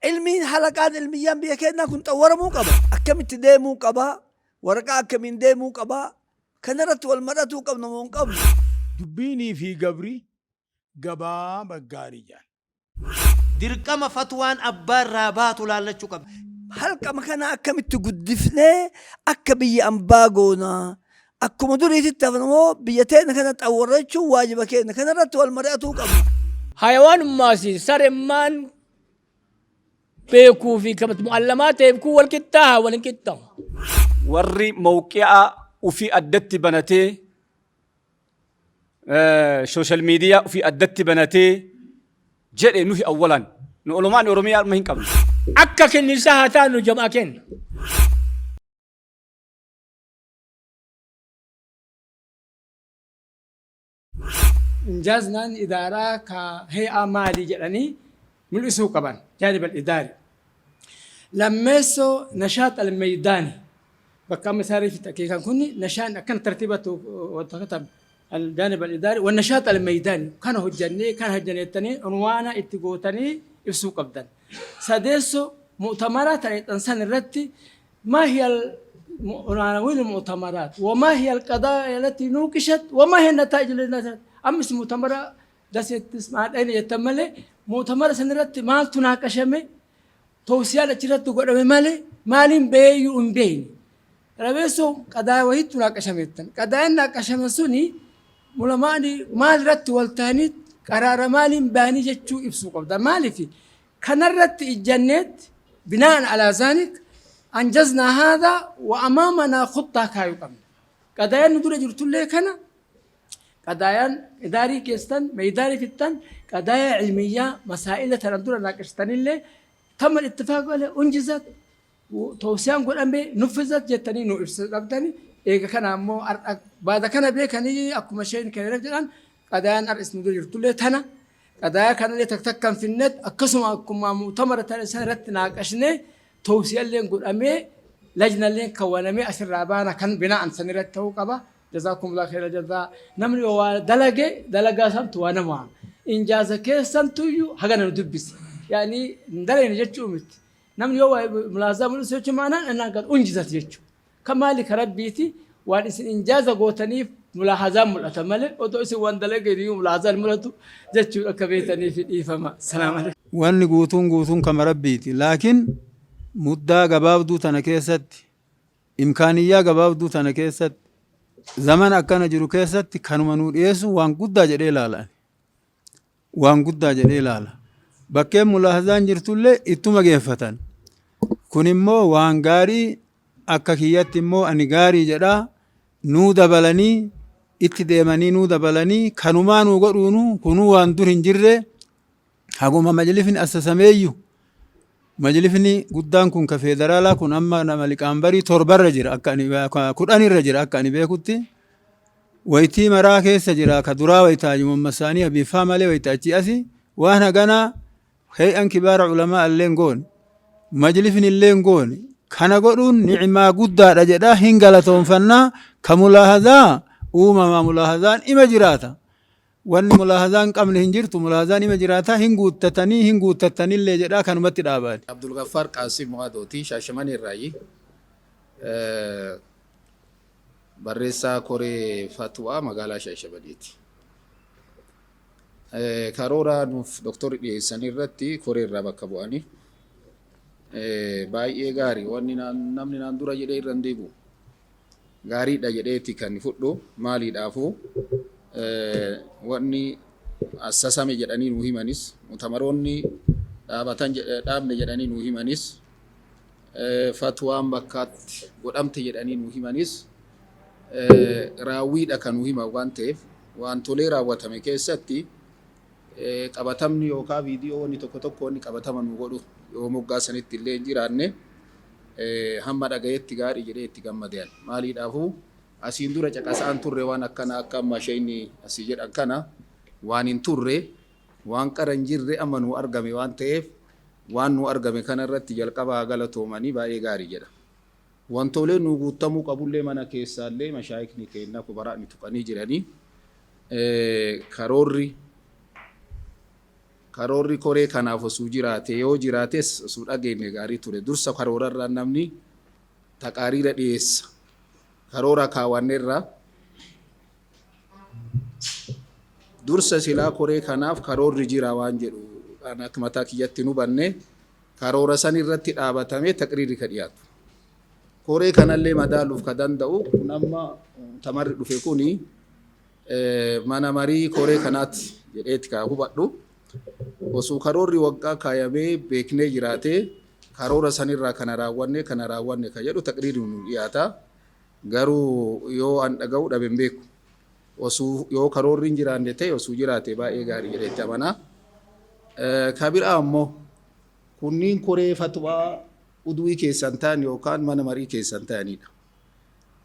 Ilmiin halaqaan ilmiyyaan biyya keenyaa kun xawwaramuu qaba. Akkamitti deemuu qaba? Waraqaa akkamiin deemuu qaba? Kanarratti wal mar'atuu qabna moo hin qabnu? Dubbiinii fi gabri gabaa baggaarii jedhan. Dirqama fatwaan abbaa irraa baatu laallachuu qabna. Halqama kana akkamitti guddifnee akka biyya ambaa goona? Akkuma duriititti hafna moo biyya teenya kana xawwarrachuun waajiba keenya? Kanarratti wal mari'atuu qabna. Hayawaanummaasi saremmaan beekuu fi kan mu'allamaa ta'eef kun wal qixxaaha wal hin qixxaahu. Warri mawqi'a ufii addatti banatee social media ufii addatti banatee jedhe nuhi awwalan nu olomaan Oromiyaa amma hin qabnu. Akka kennisaa haa taanu jam'aa kenna. Injaaznaan idaaraa ka hay'aa maali jedhanii mul'isuu qaban jaanib al-idaari. Lammeessoo nashaat al-meydaani bakka amma isaan reefitti akeekan kun nashaan akkana tartiibatti wanta katame al-jaanib al-idaari wa nashaat al-meydaani kana hojjannee kana hojjannee jettanii unwaana itti gootanii ibsuu qabdan. Sadeessoo mu'tamara ta'e san irratti ما هي عناوين المؤتمرات وما هي القضايا التي نوقشت وما هي النتائج التي نتجت أمس مؤتمر دسيتس مع الأين يتملي مؤتمر سنرت مال تناقشمي توصيات أجرت قدامي مالي مالين بيو إن بين ربيسو قضايا وهي تناقشمتن قضايا ناقشم سني ملماني مال رت والتاني قرار مالين باني جتشو إبسو قبضة مالي في كنرت الجنات بناء على ذلك أنجزنا هذا وأمامنا خطة كايو قبل قضايا ندور جرتولي كنا قضايا إداري كيستن ميداري فتن قضايا علمية مسائل تندور ناقشتن اللي تم الاتفاق عليه أنجزت وتوسيان قول أمبي نفذت جتني نو قبتني إيه كان أمو بعد كان بيكني أكو مشين كان رجلان قضايا أرئيس ندور جرتولي تنا قضايا كان اللي تكتكم في النت أقسم أكما مؤتمر تنا رت ناقشني توصية اللي نقول أمي لجنة اللي كونمي أسر رابانا كان بناء سنرت توقبة جزاكم الله خير الجزاء نمري هو دلقة دلقة سمت وأنا مع إنجاز كيس سنتيو حاجة ندبس يعني ندلين جتشو مت نمري هو ملازم نسيت معنا أن قد أنجزت جتشو كمالك ربيتي وأن إنجاز قوتني ملاحظة ملأتملي وتوسي وان دلقة ديو ملاحظة ملأتو جتشو أكبيتني في الإفما السلام عليكم. Wanni guutuun guutuun kama Rabbiiti. Laakiin muddaa gabaabduu tana keessatti, imkaaniyyaa gabaabduu tana keessatti, zamana akkana jiru keessatti kanuma nuu dhiyeessuun waan guddaa jedhee ilaala ani. Waan guddaa jedhee ilaala. Bakkeen mulaahazaan jirtullee ittuma geeffatan. Kun immoo waan gaarii akka kiyyatti immoo ani gaarii jedhaa nuu dabalanii itti deemanii nuu dabalanii kanumaa nuu godhuunuu kunuu waan dur hin jirre Haguma majlifni assasameeyyu majlifni guddaan kun ka feederaalaa kun amma nama liqaanbarii torbarra jira akka ani kudhanirra jira akka ani beekutti waytii maraa keessa jira ka duraa waytaa Muhammad Saanii Habiiffaa malee wayta achii asi waan haganaa hay'an kibaara ulamaa illee hin goone majlifni illee hin goone kana godhuun ni'imaa guddaadha jedha hin galatoonfannaa ka mulaahazaa uumamaa mulaahazaan ima jiraata. Wanni mulaahazaa hin qabne hin jirtu, mulaahazaan ima jiraata, hin guuttatanii, hin guuttattanillee jedhaa kanumatti dhaabaani. Abdulgaffaar Qaasim Waadooti, Shaashamanee irraayi. Barreessaa koree fatwaa magaalaa Shaashamaniiti. Karoora nuuf doktorri dhiyeessan irratti koree irraa bakka bu'anii baay'ee gaarii wanni namni naan dura jedhee irra hin deebi'u. Gaariidha jedheeti kan fudhu maaliidhaafuu wanni assasame jedhanii nuu himanis mutamaroonni dhaabatan dhaabne jedhanii nuu himanis fatwaan bakkaatti godhamte jedhanii nuu himanis raawwiidha kan nuu himan waan ta'eef wantolee raawwatame keessatti qabatamni yookaan viidiyoo wanni tokko tokko wanni qabatama nu godhu yoo moggaa sanitti illee hin jiraanne hamma dhagayetti gaarii jedhee itti gammade an. Maaliidhaafuu asiin dura caqasaan turre waan akkana akka amma sheeyni asii jedhan kana waan hin turre waan qara hin jirre amma nu argame waan ta'eef waan nu argame kana irratti jalqaba haa galatoomanii baay'ee gaarii jedha. Wantoolee nuu guuttamuu qabullee mana keessaallee mashaayikni keenna kubaraa'ni tuqanii jiranii. Karoorri Karoorri koree kanaaf osuu jiraate yoo jiraates osuu dhageenne gaarii ture. Dursa karoorarraa namni taqaariira dhiyeessa. Karoora kaawwanneerra. Dursa silaa koree kanaaf karoorri jira waan jedhu an akka mataa kiyyatti hin hubanne. Karoora san irratti dhaabatamee taqriirri ka dhiyaatu. Koree kanallee madaaluuf ka danda'u kun amma tamarri dhufe kuni mana marii koree kanaati jedheeti ka hubadhu. Osoo karoorri waggaa kaayamee beeknee jiraatee karoora sanirraa kana raawwanne kana raawwanne ka jedhu taqriirri nu dhiyaata. Garuu yoo an dhaga'uu dhabe hin beeku. Osuu yoo karoorri hin jiraanne ta'e osuu jiraate baay'ee gaarii jedheetti amana. Ka biraa ammoo kunniin koree fatwaa udwii keessan ta'an yookaan mana marii keessan ta'anidha.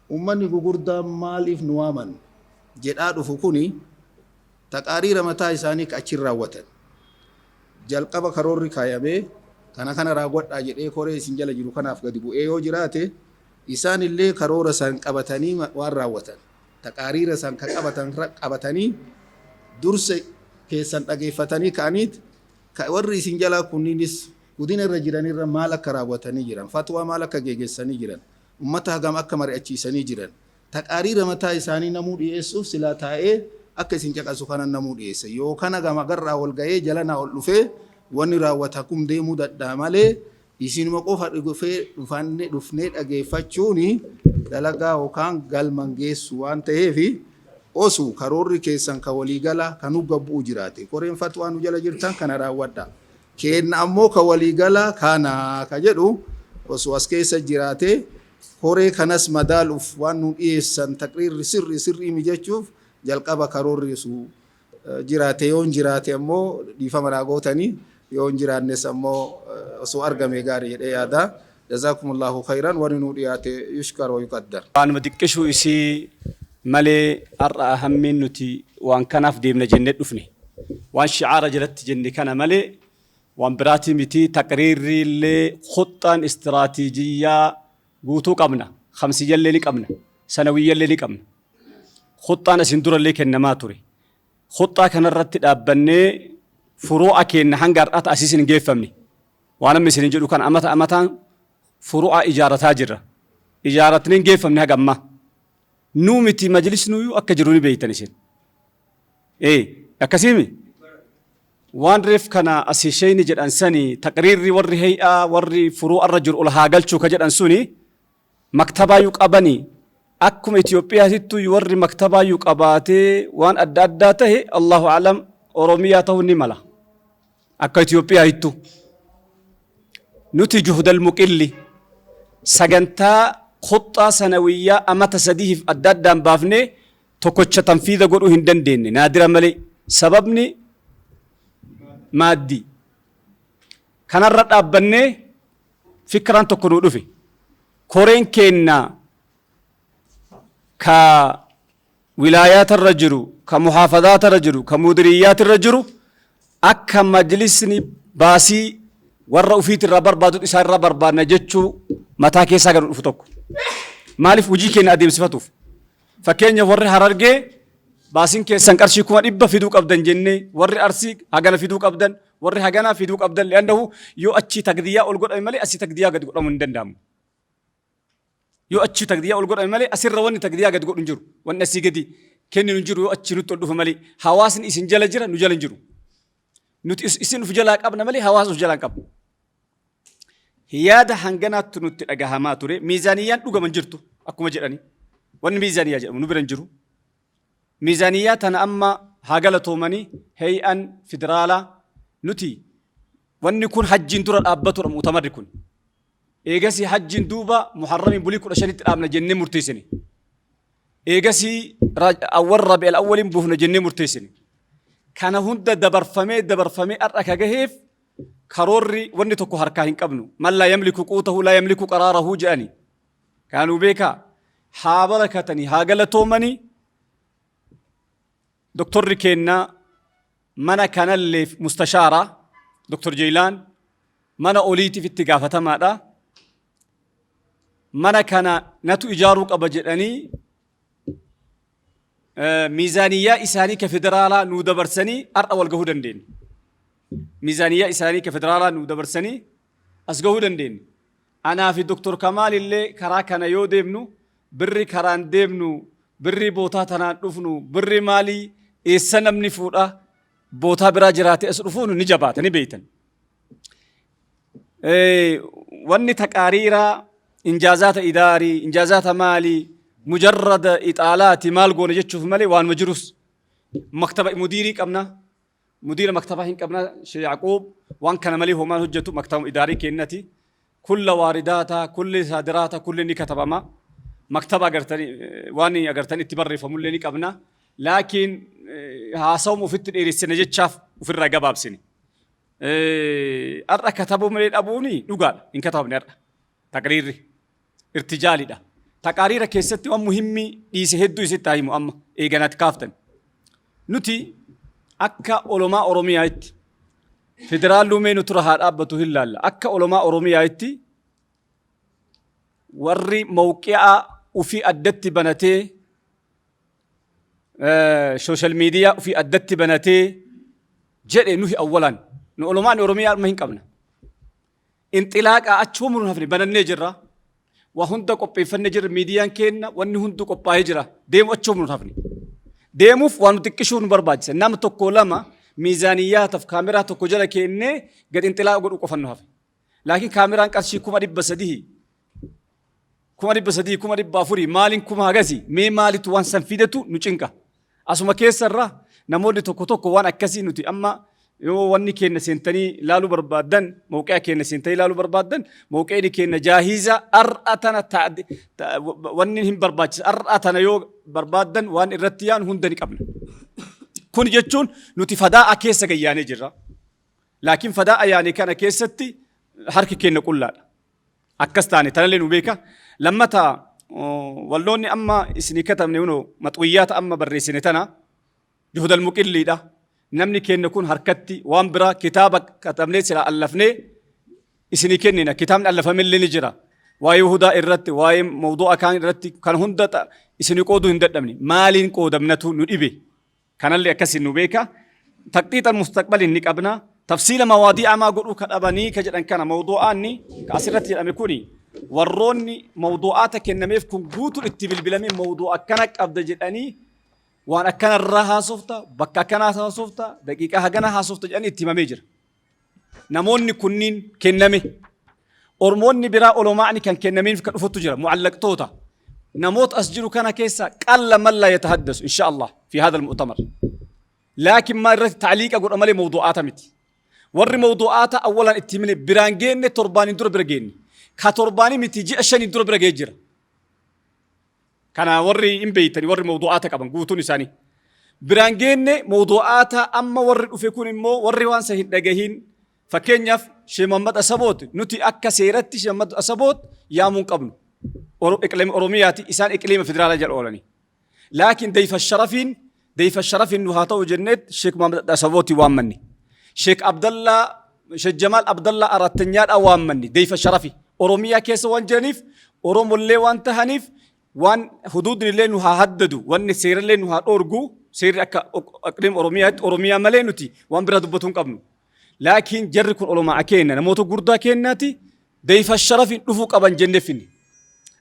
Ummanni gugurdaan maaliif nu waaman jedhaa dhufu kuni taqaariira mataa isaanii ka achiin raawwatan. Jalqaba karoorri kaayamee kana kana raawwadhaa jedhee koree isin jala jiru kanaaf gadi bu'ee yoo jiraate isaan illee karoora san qabatanii waan raawwatan. Taqaariira san ka qabatan qabatanii dursa keessan dhageeffatanii ka'aniit ka warri isin jalaa kunniinis gudina irra jiranirra maal akka raawwatanii jiran, fatwaa maal akka geegessanii jiran, ummata hagam akka mari'achiisanii jiran, taqaariira mataa isaanii namuu dhiyeessuuf silaa taa'ee akka isin caqasu kanan namuu dhiyeessa. Yoo kana gama garraa wal ga'ee jalanaa ol dhufee wanni raawwata kun deemuu dadha'a malee isinuma qofa dhufee dhufanne dhufnee dhageeffachuuni dalagaa yookaan galma hin geessu waan ta'eef osu karoorri keessan ka waliigala ka nu gabbu'u jiraate koreen fatwaa nu jala jirtan kana raawwadha keenna ammoo ka waliigala kana ka jedhu osoo as keessa jiraate koree kanas madaaluuf waan nu dhiyeessan taqriirri sirrii sirrii mijachuuf jalqaba karoorri osoo jiraate yoo hin jiraate ammoo dhiifama naa gootanii yoo hin jiraannes ammoo osoo argame gaarii jedhee yaada. Jazaakumullahu khayran wani nuu dhiyaate yushkar wa yuqaddar. Waanuma diqqishuu isii malee har'a ahammiin nuti waan kanaaf deemna jennee dhufne. Waan shi'aara jalatti jenne kana malee waan biraatii miti taqriirrii illee khuxxaan istiraatiijiyyaa guutuu qabna. Khamsiyyallee ni qabna. Sanawiyyallee ni qabna. Khuxxaan asin durallee kennamaa ture. Khuxxaa kanarratti dhaabbannee furuu'a keenna hanga har'aatti asiis hin geeffamne. Waan amma isin jedhu kana amata amataan furuu'a ijaarataa jirra. Ijaaratnee hin geeffamne haga ammaa. Nuu miti majlisnuyyuu akka jiru ni beektan isin. Ee akkasiimi? Waan reef kana asii sheeyni jedhan sani taqriirri warri hey'aa warri furuu'arra jiru ol haa galchuu ka jedhan suni maktabaayyuu qabani akkuma Itoophiyaatittuu warri maktabaayyuu qabaatee waan adda addaa tahe Allahu a'lam Oromiyaa ta'uu ni mala akka Itoophiyaatittuu nuti juhdal muqilli sagantaa khuxxaa sanawiyyaa amata sadiif adda addaan baafnee tokkocha tanfiida godhuu hin dandeenye naadira malee sababni maaddii kanarra dhaabbannee Fikraan tokko nuu dhufe. Koreen keenna ka wilaayaatarra jiru, ka muhaafadaatarra jiru, ka mudiriyaatirra jiru akka majlisni baasii warra ufiitirraa barbaadu isaan irraa barbaadna jechuu mataa keessaa gad dhufu tokko. Maaliif hojii keenya adeemsifatuuf? Fakkeenyaaf warri Harargee baasiin keessan qarshii 100,000 fiduu qabdan jennee warri Arsii hagana fiduu qabdan warri haganaa fiduu qabdan li'annahu yoo achii tagdiyyaa ol godhame malee asii tagdiyyaa gadi godhamuu hin danda'amu. Yoo achii tagdiyyaa ol godhame malee asirra wanni tagdiyyaa gadi godhu hin jiru. Wanni asii gadi kenninu hin jiru yoo achii nutti ol dhufe malee hawaasni isin jala jira nu jala hin jiru. Nuti isin uf jalaa qabna malee hawaasa uf jalaa hin qabnu. Yaada hanganaattu nutti dhagahamaa ture. Miizaaniyyaan dhugama hin jirtu akkuma jedhani. Wanni miizaaniyyaa jedhamu nu bira hin jiru. Miizaaniyyaa tana amma haa galatoomanii heey'an federaalaa nuti wanni kun hajjiin dura dhaabbatudha mu'tamarri kun. Eegasii hajjiin duuba muharramiin bulii 15tti dhaabna jennee murteessine. Eegasii awwal rabi'al awwaliin buufna jennee murteessine. Kana hunda dabarfamee dabarfamee har'a ka gaheef karoorri wanni tokko harkaa hin qabnu. Man laa yamliku quutahu laa yamliku qaraarahu jedhani. Kaanuu beekaa haa barakatanii haa galatoomanii doktorri keenna mana kanalleef mustashaara Doktor Jeeyilaan mana oliitiif itti gaafatamaadha. Mana kana natu ijaaruu qaba jedhanii miizaaniyyaa isaanii ka federaalaa nuu dabarsanii har'a wal gahuu dandeenye. Miizaaniyyaa isaanii ka federaalaa nu dabarsanii as gahuu dandeenye. Anaa fi Dr. Kamaal illee karaa kana yoo deemnu, birri karaan deemnu, birri bootaa tanaan dhufnu, birri maalii eessa namni fuudha, bootaa biraa jiraatee as dhufuun ni jabaata, ni beeytan. Wanni taqaariiraa injaazaata idaarii, injaazaata maalii, mujarrada ixaalaati maal goone jechuuf malee waanuma jirus maktaba mudiirii qabna. Mudiira maktabaa hin qabna, Sheekh Yaquub waan kana malee homaan hojjetu maktaba idaarii kennati. Kulla waaridaata, kulli saadiraata, kulli ni katabama. Maktaba agartanii waan agartanii itti barreeffamullee ni qabna. Laakiin haasawuma ofitti dheeressine jechaaf ofirraa gabaabsine. Har'a katabuu malee dhabuuni dhugaadha. Hin katabamne har'a. Taqriirri irtijaalidha. Taqaariira keessatti waan muhimmii dhiise hedduu isitti haa himu amma eeganaatti kaaftan. Nuti akka olomaa Oromiyaatti federaalluu mee nu tura haa dhaabbatu hin laalla. Akka olomaa Oromiyaatti warri mawqi'a ufii addatti banatee, sooshaal miidiyaa ufii addatti banatee jedhe nuhi awwalaan nu olomaan Oromiyaa amma hin qabna. Inxilaaqaa achi homu nu hafne banannee jirra. Waa hunda qopheeffannee jirra, miidiyaan keenna wanni hunduu qophaa'ee jira. Deemu achi homu nu hafne. Deemuuf waan nu xiqqishuu nu barbaachisa. Nama tokko lama miizaaniyyaataaf kaameraa tokko jala keennee gad inxilaaqa godhuu qofan nu hafe. Laakiin kaameraan qarshii 300,000, 300,000, 400,000, maaliin kuma hagasi mee maalitu waan san fidetu nu cinqa. Asuma keessa irraa namoonni tokko tokko waan akkasii nuti amma yoo wanni keenya seentanii ilaaluu barbaaddan, mawqi'a keenya seentanii ilaaluu barbaaddan, mawqi'ni keenya jaahiza har'a tana wanni hin barbaachisa, har'a tana yoo barbaaddan waan irratti yaanu hunda ni qabna. Kun jechuun nuti fadaa'a keessa gayyaanee jirra. Laakiin fadaa'a yaane kana keessatti harki keenya qullaadha. Akkas taane tanallee nu beeka. Lammata, walloonni amma isinii katabne hunoo maxwiyyaata amma barreessine tana juhudal muqilliidha. Namni keenya kun harkatti waan biraa kitaaba katabnee sila allafnee isinii kennina. Kitaabni allafamillee ni jira. Waa'ee hudaa irratti, waa'ee mawdu'a kaan irratti kan hunda isinii qooduu hin dadhabne. Maaliin qoodamnatu nu dhibe? Kanallee akkasiin nu beeka. Taqxiixal mustaqbalin ni qabna. Tafsiila mawaadii'a maa godhuu ka dhabanii ka jedhan kana, mawdu'aanni ka asirratti jedhame kuni, warroonni mawdu'aata kennameef kun guutuun itti bilbilamee mawdu'a akkana qabda jedhanii, waan akkanarraa haasofta, bakka akkanaa haasofta, daqiiqaa hagana haasofta jedhanii itti himamee jira. Namoonni kunniin kenname. Ormoonni biraa olomaa'ni kan kennameef kan dhufutu jira. Mu'allaqtoota. Namoota as jiru kana keessa qalla man laa yatahaddasu insha Allah fi hadha al-mu'tamar. Laakiin maa irratti ta'liiqa godha malee mawdu'aata miti. Warri mawdu'aata awwalaan itti himne biraan geenne, torbaaniin dura bira geenne. Ka torbaanii miti, ji'a shaniin dura bira ga'ee jira. Kana warri hin beeytani, warri mawdu'aata qaban guutuun isaanii. Biraan geenne mawdu'aata. Amma warri dhufe kun immoo warri waan san hin dhagahin, fakkeenyaaf Sheekh Muhammad Asaboot, nuti akka seeratti Sheekh Muhammad Asaboot yaamuu hin qabnu. Iqliima Oromiyaati, isaan iqliima federaalaa jala oolani. Laakiin dayfa sharafiin nu haa ta'u jenneet Sheekh Muhammad Asabooti waammanni. Sheekh Abdallaa, Sheekh Jamaal Abdallaa Araattanyaadhaa waammanni dayfa sharafi. Oromiyaa keessa waan jiraniif, Oromollee waan tahaniif, waan huduudni illee nu haa haddadu, wanni seerallee nu haa dhoorgu, seerri akka iqliima Oromiyaatti Oromiyaa malee nuti waan biraa dubbatuu hin qabnu. Laakiin jarri kun olomaa keenya, namoota gurdaa keenyaati, dayfa sharafiin dhufuu qaban jennee finne.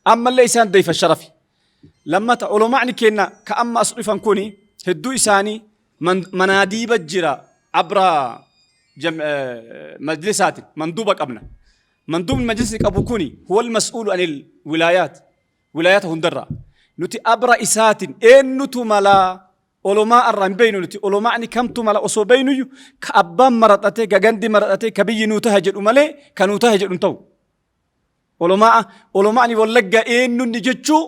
Ammallee isaan dayfa sharafi. Lammata, olomaani keenya ka amma as dhufan kuni hedduu isaanii manaadiiba jira, abra majlisaatiin manduuba qabna. Manduubni majlisni qabu kuni huwal mas'uulu anil wilaayaat, wilaayaata hundarraa. Nuti abra isaatiin eenyutu malaa olomaa irraa hin beeynu, nuti olomaani kamtu mala osoo beeynuyyu, ka abbaan maraxatee, ka gandi maraxatee, ka biyyi nuu taha jedhu malee ka nuu taha jedhu hin ta'u. Olomaa olomaani Wallaggaa eenyunni jechuu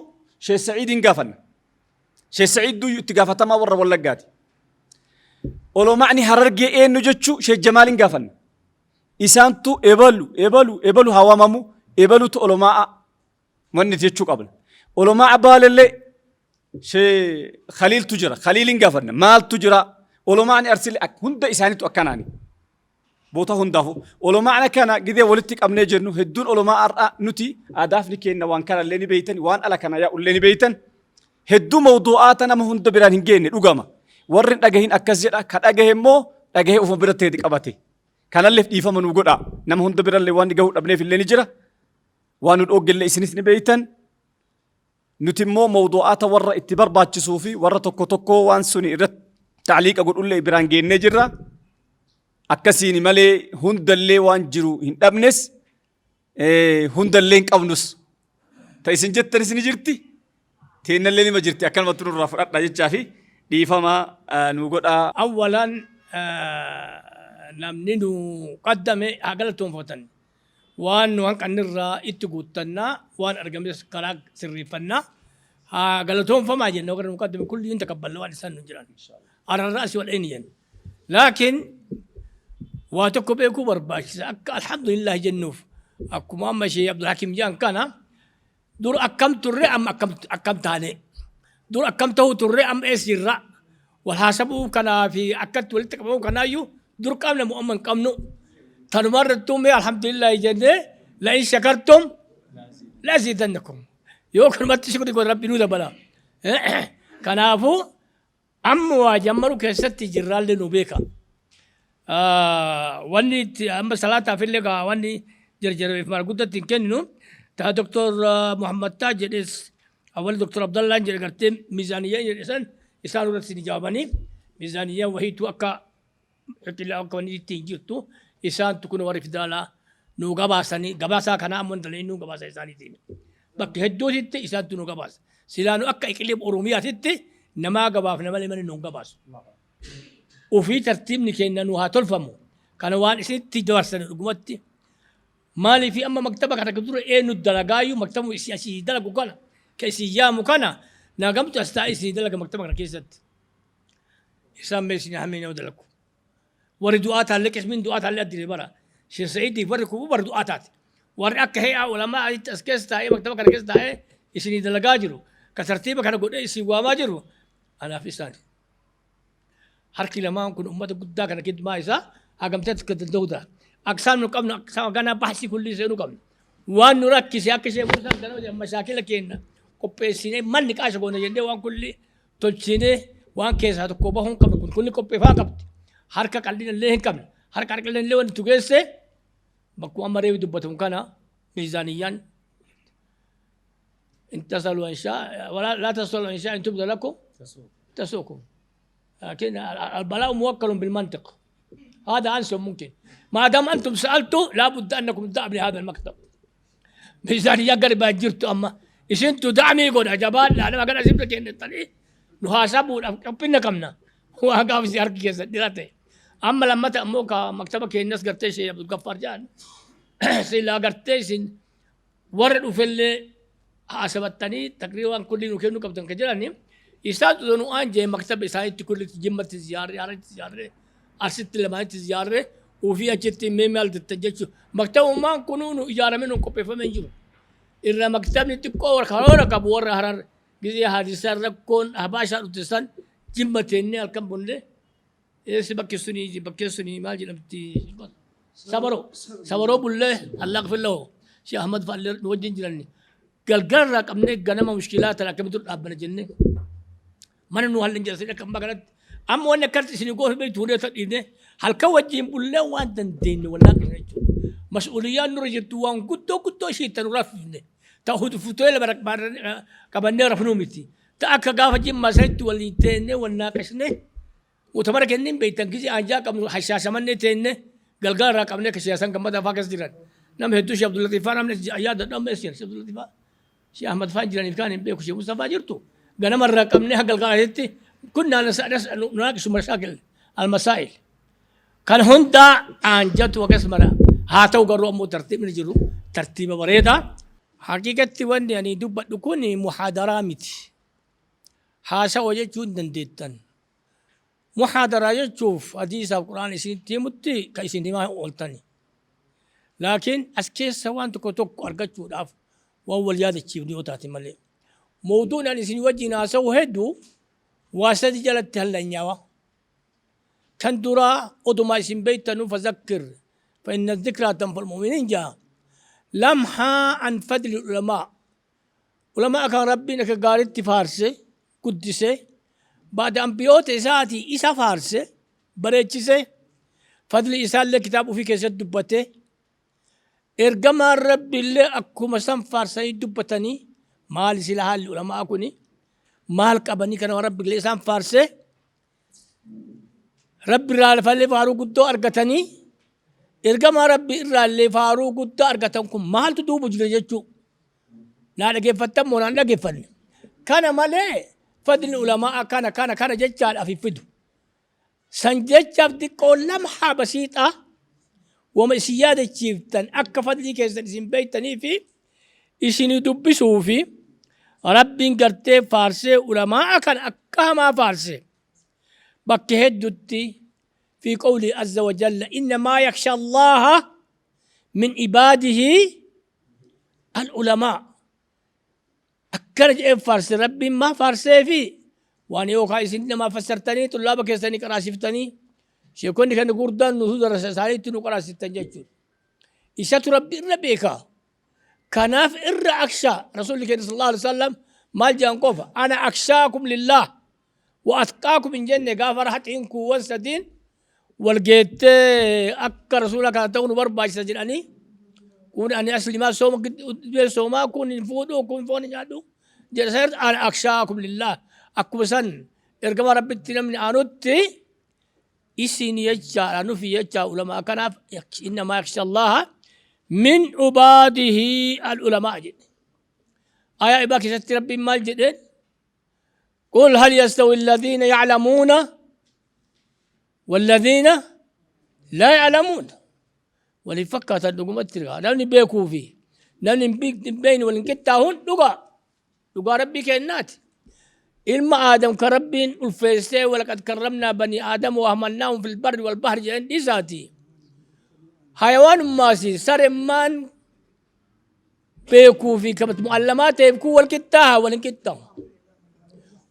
Sheekh Sa'iidiin gaafanna. Sheekh Sa'iid duyyuu itti gaafatamaa warra Wallaggaati. Olomaani Harargee eenyu jechuu Sheekh Jamaaliin gaafanna. Isaantu ebalu ebalu ebalu haa waamamu, ebalutu olomaa wanni jechuu qabna. Olomaa Baalellee Sheekh Khaliiltu jira. Khaliiliin gaafanna. Maaltu jira? Olomaani Arsilee hunda isaaniitu akkanaani. Boota hundaafu. Olomaana kana gidee walitti qabnee jennu, hedduun olomaa har'a nuti aadaafni keenna waan kana illee ni beeytan, waan ala kana yaa'u illee ni beeytan. Hedduu mawdu'aata nama hunda biraan hin geenne dhugama. Warri hin dhagahin akkas jedha, ka dhagahe immoo dhagahee ofuma biratti gadi qabate. Kanalleef dhiifama nuu godhaa. Nama hunda birallee waan gahuu dhabneef illee ni jira. Waan nu dhooggellee isinis ni beeytan. Nuti immoo mawduu'aata warra itti barbaachisuu fi warra tokko tokkoo waan suni irratti ta'liiqa godhullee biraan geennee jirra. Akkasiin malee hundallee waan jiru hin dhabnes hundallee hin qabnus. Ta isin jettanis ni jirti. Teennallee nima jirti akkanumatti nurraa fudhadha jechaa fi dhiifama nu godhaa. Awwalan namni nu qaddame haa galatoonfatan. Waan nu hanqannirraa itti guuttannaa, waan argames karaa sirreeffannaa. Haa galatoonfamaa jenna warra nu qaddame kulli hin taqabballa waan isaan nu jiran. Ararraa asii wal eenyu jenna. Laakiin waa tokko beekuu barbaachisa akka alhamdulillah jennuuf akkuma amma ishee Abdulhakim jedhan kana dur akkam turre amma akkam taane dur akkam ta'uu turre amma eessa jirra wal haasabuu kanaa fi akkatti walitti qabamuu kanaayyuu dur qabna moo amma hin qabnu tanumarrattuu mee alhamdulillah jennee la'in shakartum la'aziidannakum yoo kanumatti shukri godhe rabbi nuu dabala kanaafuu Amma waa jammaru keessatti jirraallee nu beeka. Wanni itti amma salaataaf illee gaa wanni jarjareef maal guddatti hin kenninu. Taa Doktor Muhammad Taaj jedhes awwal Doktor Abdallaan jedhe gartee miizaaniyyaa jedhe san isaan irratti ni jawaabanii miizaaniyyaan wahiitu akka Xiqqillaa akka wanni itti hin jirtu isaantu kun warri federaalaa nu gabaasanii gabaasaa kanaa ammoo hin nu gabaasa isaaniitiin. Bakka hedduutitti isaantu nu gabaasa. Silaa nu akka iqiliim Oromiyaatitti namaa gabaafna malee malee nu hin gabaasu. Ofii tartiibni keenya nu haa tolfamu. Kana waan isinitti dabarsani dhugumatti. Maaliif amma maktaba kana dura eenyu dalagaayyuu maktabu isii asii dalagu kana ka isii yaamu kana nagamtu as taa'ee isii dalaga maktaba kana keessatti. Isaan mee isin hamee nama dalagu. Warri du'aa taallee qismiin du'aa taallee addine bara. Sheekh Sa'iidiif warri kun warri du'aa taate. Warri akka hee'aa ulamaa asitti as keessa taa'ee maktaba kana keessa taa'ee isinii dalagaa jiru. Ka tartiiba kana godhee isin waamaa jiru anaaf isaani. Harki lamaan kun ummata guddaa kana kidmaa isaa hagamtee akka danda'u ta'a. Akka isaan nu qabnu akka isaan ganaa bahsii kullii seenuu qabna. Waan nu rakkise akka ishee Muusaan ganama jedhan mashaakila keenya qopheessinee manni qaasha goona jennee waan kullii tolchinee waan keessaa tokko bahuu hin qabne kun kunni qopheeffaa qabdi. Harka qal'ina illee hin qabne. Harka qal'ina illee wanti geesse bakkuma amma reefi dubbatamu kana miizaaniyyaan in tasalu an shaa wala laa tasalu an shaa in tubda lakum tasukum. لكن البلاء موكل بالمنطق هذا أنسب ممكن ما دام أنتم سألتوا لابد أنكم تدعم لهذا المكتب miizaaniyyaa gadi baa jirtu amma isintu da'amii godha jabaadha nama kana isin keenne ta'ee nu haasabuudhaaf qophinna qabna waa gaaf isin harki keessa dhira ta'e amma lammata ammoo ka maktaba keenyas gartee ishee Abdul Gaffaar jedhan silaa gartee isin warra dhufellee haasabattanii taqriibaan kulli nu kennuu qabdan ka jedhani isaan nu aan jee maktaba isaanitti kullitti jimmatti ziyaarree haratti ziyaarree Arsitti lamaanitti ziyaarree ofii achitti mee maal jettan jechuun maktabummaan kunuu nu ijaaramee nu qopheeffamee hin jiru. Irra maktabni xiqqoo warra karoora qabu warra harar gizee haadisaan rakkoon habaashaa dhufte san jimma teennee halkan bullee eessi bakki sunii bakkee sunii maal jedhamti sabaroo sabaroo bullee Allah gafillahu Sheekh Ahmad fa'allee nu wajjin jiranni galgala irraa qabnee ganama mushkilaa tana akkamitti dhaabbana jennee mana nu hallan jira sidha kan kanatti amma wanni akkatti isin goofe beektu hundee tadhiine halkan wajjin bullee waan dandeenye wallaa qisna jechuudha. Mas'uuliyyaan nurra jirtu waan guddoo guddoo ishee itti nu raffifne ta hudfutee lama qabannee rafnuu miti. Ta akka gaafa jimmaa sanitti waliin teennee wal naaqisne mutamara kennin beektan gisee anjaa qabnu hashaashamannee teenne galgala irraa qabnee akka siyaasan gammada afaa keessa jiran. Nama hedduu Sheekh Abdullatiifaa namni yaadadhu amma eessa jira Sheekh Abdullatiifaa. Sheekh Ahmad faan jiraniif kaan hin beeku Sheekh Mustafaa jirtu ganama irraa qabnee haga galgalaatitti kunnaa nunaaqisu mashaakil almasaa'il kan hundaa aanjatu akkas mara haa ta'u garuu ammoo tartiibni jiru tartiiba bareedaa. Haqiiqatti wanni ani dubbadhu kun muhaadaraa miti. Haasawa jechuu hin dandeettan. Muhaadaraa jechuuf hadiisaaf qur'aana isinitti himutti kan isin himaa ooltani. Laakiin as keessa waan tokko tokko argachuudhaaf waan wal yaadachiifnu yoo taate malee. Mawduun ani isin wajjin haasa'u hedduu waa sadi jalatti hallanyaawa. Kan duraa odumaa isin beeytanu fazakkir fa inna dhikraa tanfa'ul mu'miniin jaa. Lamhaa an fadli ulamaa. Ulamaa kan Rabbiin akka gaaritti faarse, guddise, ba'da anbiyoota isaatii isa faarse, bareechise. Fadli isaallee kitaaba ofii keessatti dubbate. Ergamaan Rabbiillee akkuma san faarsanii dubbatanii maali sila haalli ulamaa kuni maal qabanii kana Rabbiillee isaan faarsee Rabbi irraa lafallee faaruu guddoo argatanii ergamaa Rabbi irraallee faaruu guddaa argatan kun maaltu duuba jira jechuu naa dhageeffattan moo naan dhageeffanne kana malee fadli ulamaa kana kana kana jechaadhaaf hin fidu San jechaaf diqqoo lamhaa basiixaa wama isin yaadachiiftan akka fadlii keessan isin beektanii fi isinii dubbisuu fi Rabbiin gartee faarsee ulamaa'a kana akka hamaa faarse bakka heddutti fi qawlii azza wa jalla innamaa yaksha Allaaha min ibaadihi al ulamaa Akkana jedhee faarse Rabbiin maa faarseefi waan yookaan isin namaa fassartanii xullaaba keessanii qaraasiftanii sheekonni kan gurguddaan nutu darasa isaaniitti nu qaraasiftan jechuudha. Isatu Rabbi irra beeka. Kanaaf irra akshaa Rasuulli keenya sallallahu alaihi wasallam maal jedhan qofa ana akshaakum lillaah wa atqaakum hin jenne gaafa rahaxiin kuuwwan sadiin wal geettee akka rasuula kana ta'uu nu barbaachisa jedhanii kun ani aslimaa sooma gidduu soomaa kun hin fuudhu kun foon hin nyaadhu jedha san irratti ana akshaakum lillaah akkuma san ergama rabbitti namni aanutti isin jechaadha nufi jechaa ulamaa kanaaf innamaa yaksha allaha min ubaadihi al ulamaa jedhe ayaa ibaa keessatti rabbiin maal jedheen قل هل يستوي الذين يعلمون والذين لا يعلمون waliin fakkaatan dhugumatti dhugaa namni beekuu fi namni hin beekne waliin qixxaahuun dhugaa dhugaa rabbii kennaati ilma aadam ka rabbiin ulfeessee walaqad karramnaa banii aadam wa hamalnaahum fil barri wal bahri jedhan dhiisaati hayawaanummaasi saremmaan beekuu fi kabat mu'allamaa ta'eef kun wal qixxaaha wal hin qixxaahu.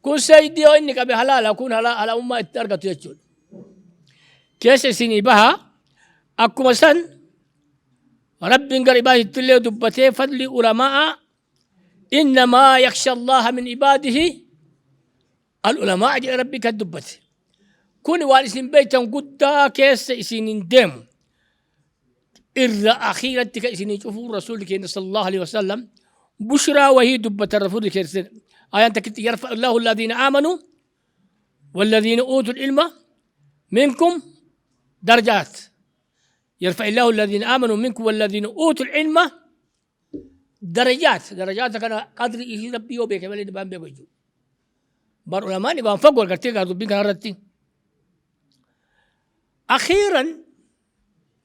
Kun saydii yoo inni qabe halaala kun halaalummaa itti argatu jechuudha. Keessa isinii baha akkuma san Rabbiin gara ibaaditti illee dubbatee fadli ulamaa innamaa yaksha Allaha min ibaadihi al ulamaa jedhe Rabbi kan dubbate. Kun waan isin beektan guddaa keessa isin hin deemu. Irra akhiiratti kan isinii cufuu rasuulli keenya sallallahu alaihi wasallam bushraa wahii dubbatan rasuulli keenya ayaan takkitti yarfa Allahu alladhiina aamanu والذين أوتوا العلم منكم درجات يرفع الله الذين آمنوا منكم والذين أوتوا العلم درجات درجات كان قدر إيه ربي يوبيك بل بان بيجو بر علماء بان فوق قرتي قالوا بين كان أخيرا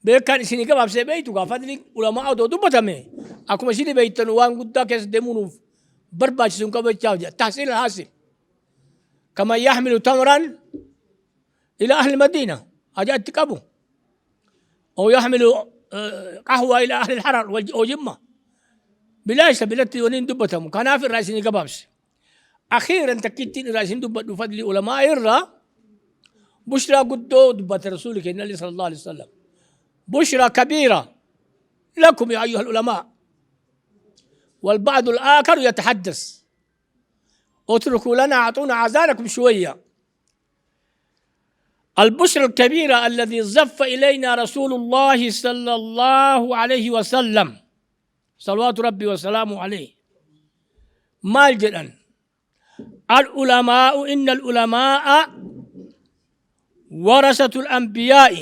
Beekaan isinii gabaabsee beeytu gaa fadli ulamaa odoo dubbatame akkuma isinii beeytan waan guddaa keessa deemuu nuuf barbaachisu hin qabu jechaa hojjeta. Tahsiil alhaasil. Kaman yahmilu tamran ila ahli madiina haja itti qabu. أو يحمل قهوة إلى أهل الحرر وجمة بلا bilatti waliin dubbatamu kanaaf irraa isinii gabaabse. Akhiiran takkittiin irraa isin dubbadhu fadli ulamaa irraa bushraa guddoo dubbate rasuuli keenya alaihi sallallahu alaihi wasallam. Bushraa kabiira lakum yaa ayyuha ulamaa. والبعض الآخر يتحدث اتركوا لنا أعطونا أعذاركم شوية البشرى الكبيرة الذي زف إلينا رسول الله صلى الله عليه وسلم صلوات ربي وسلامه عليه maal jedhan العلماء إن العلماء ورثة الأنبياء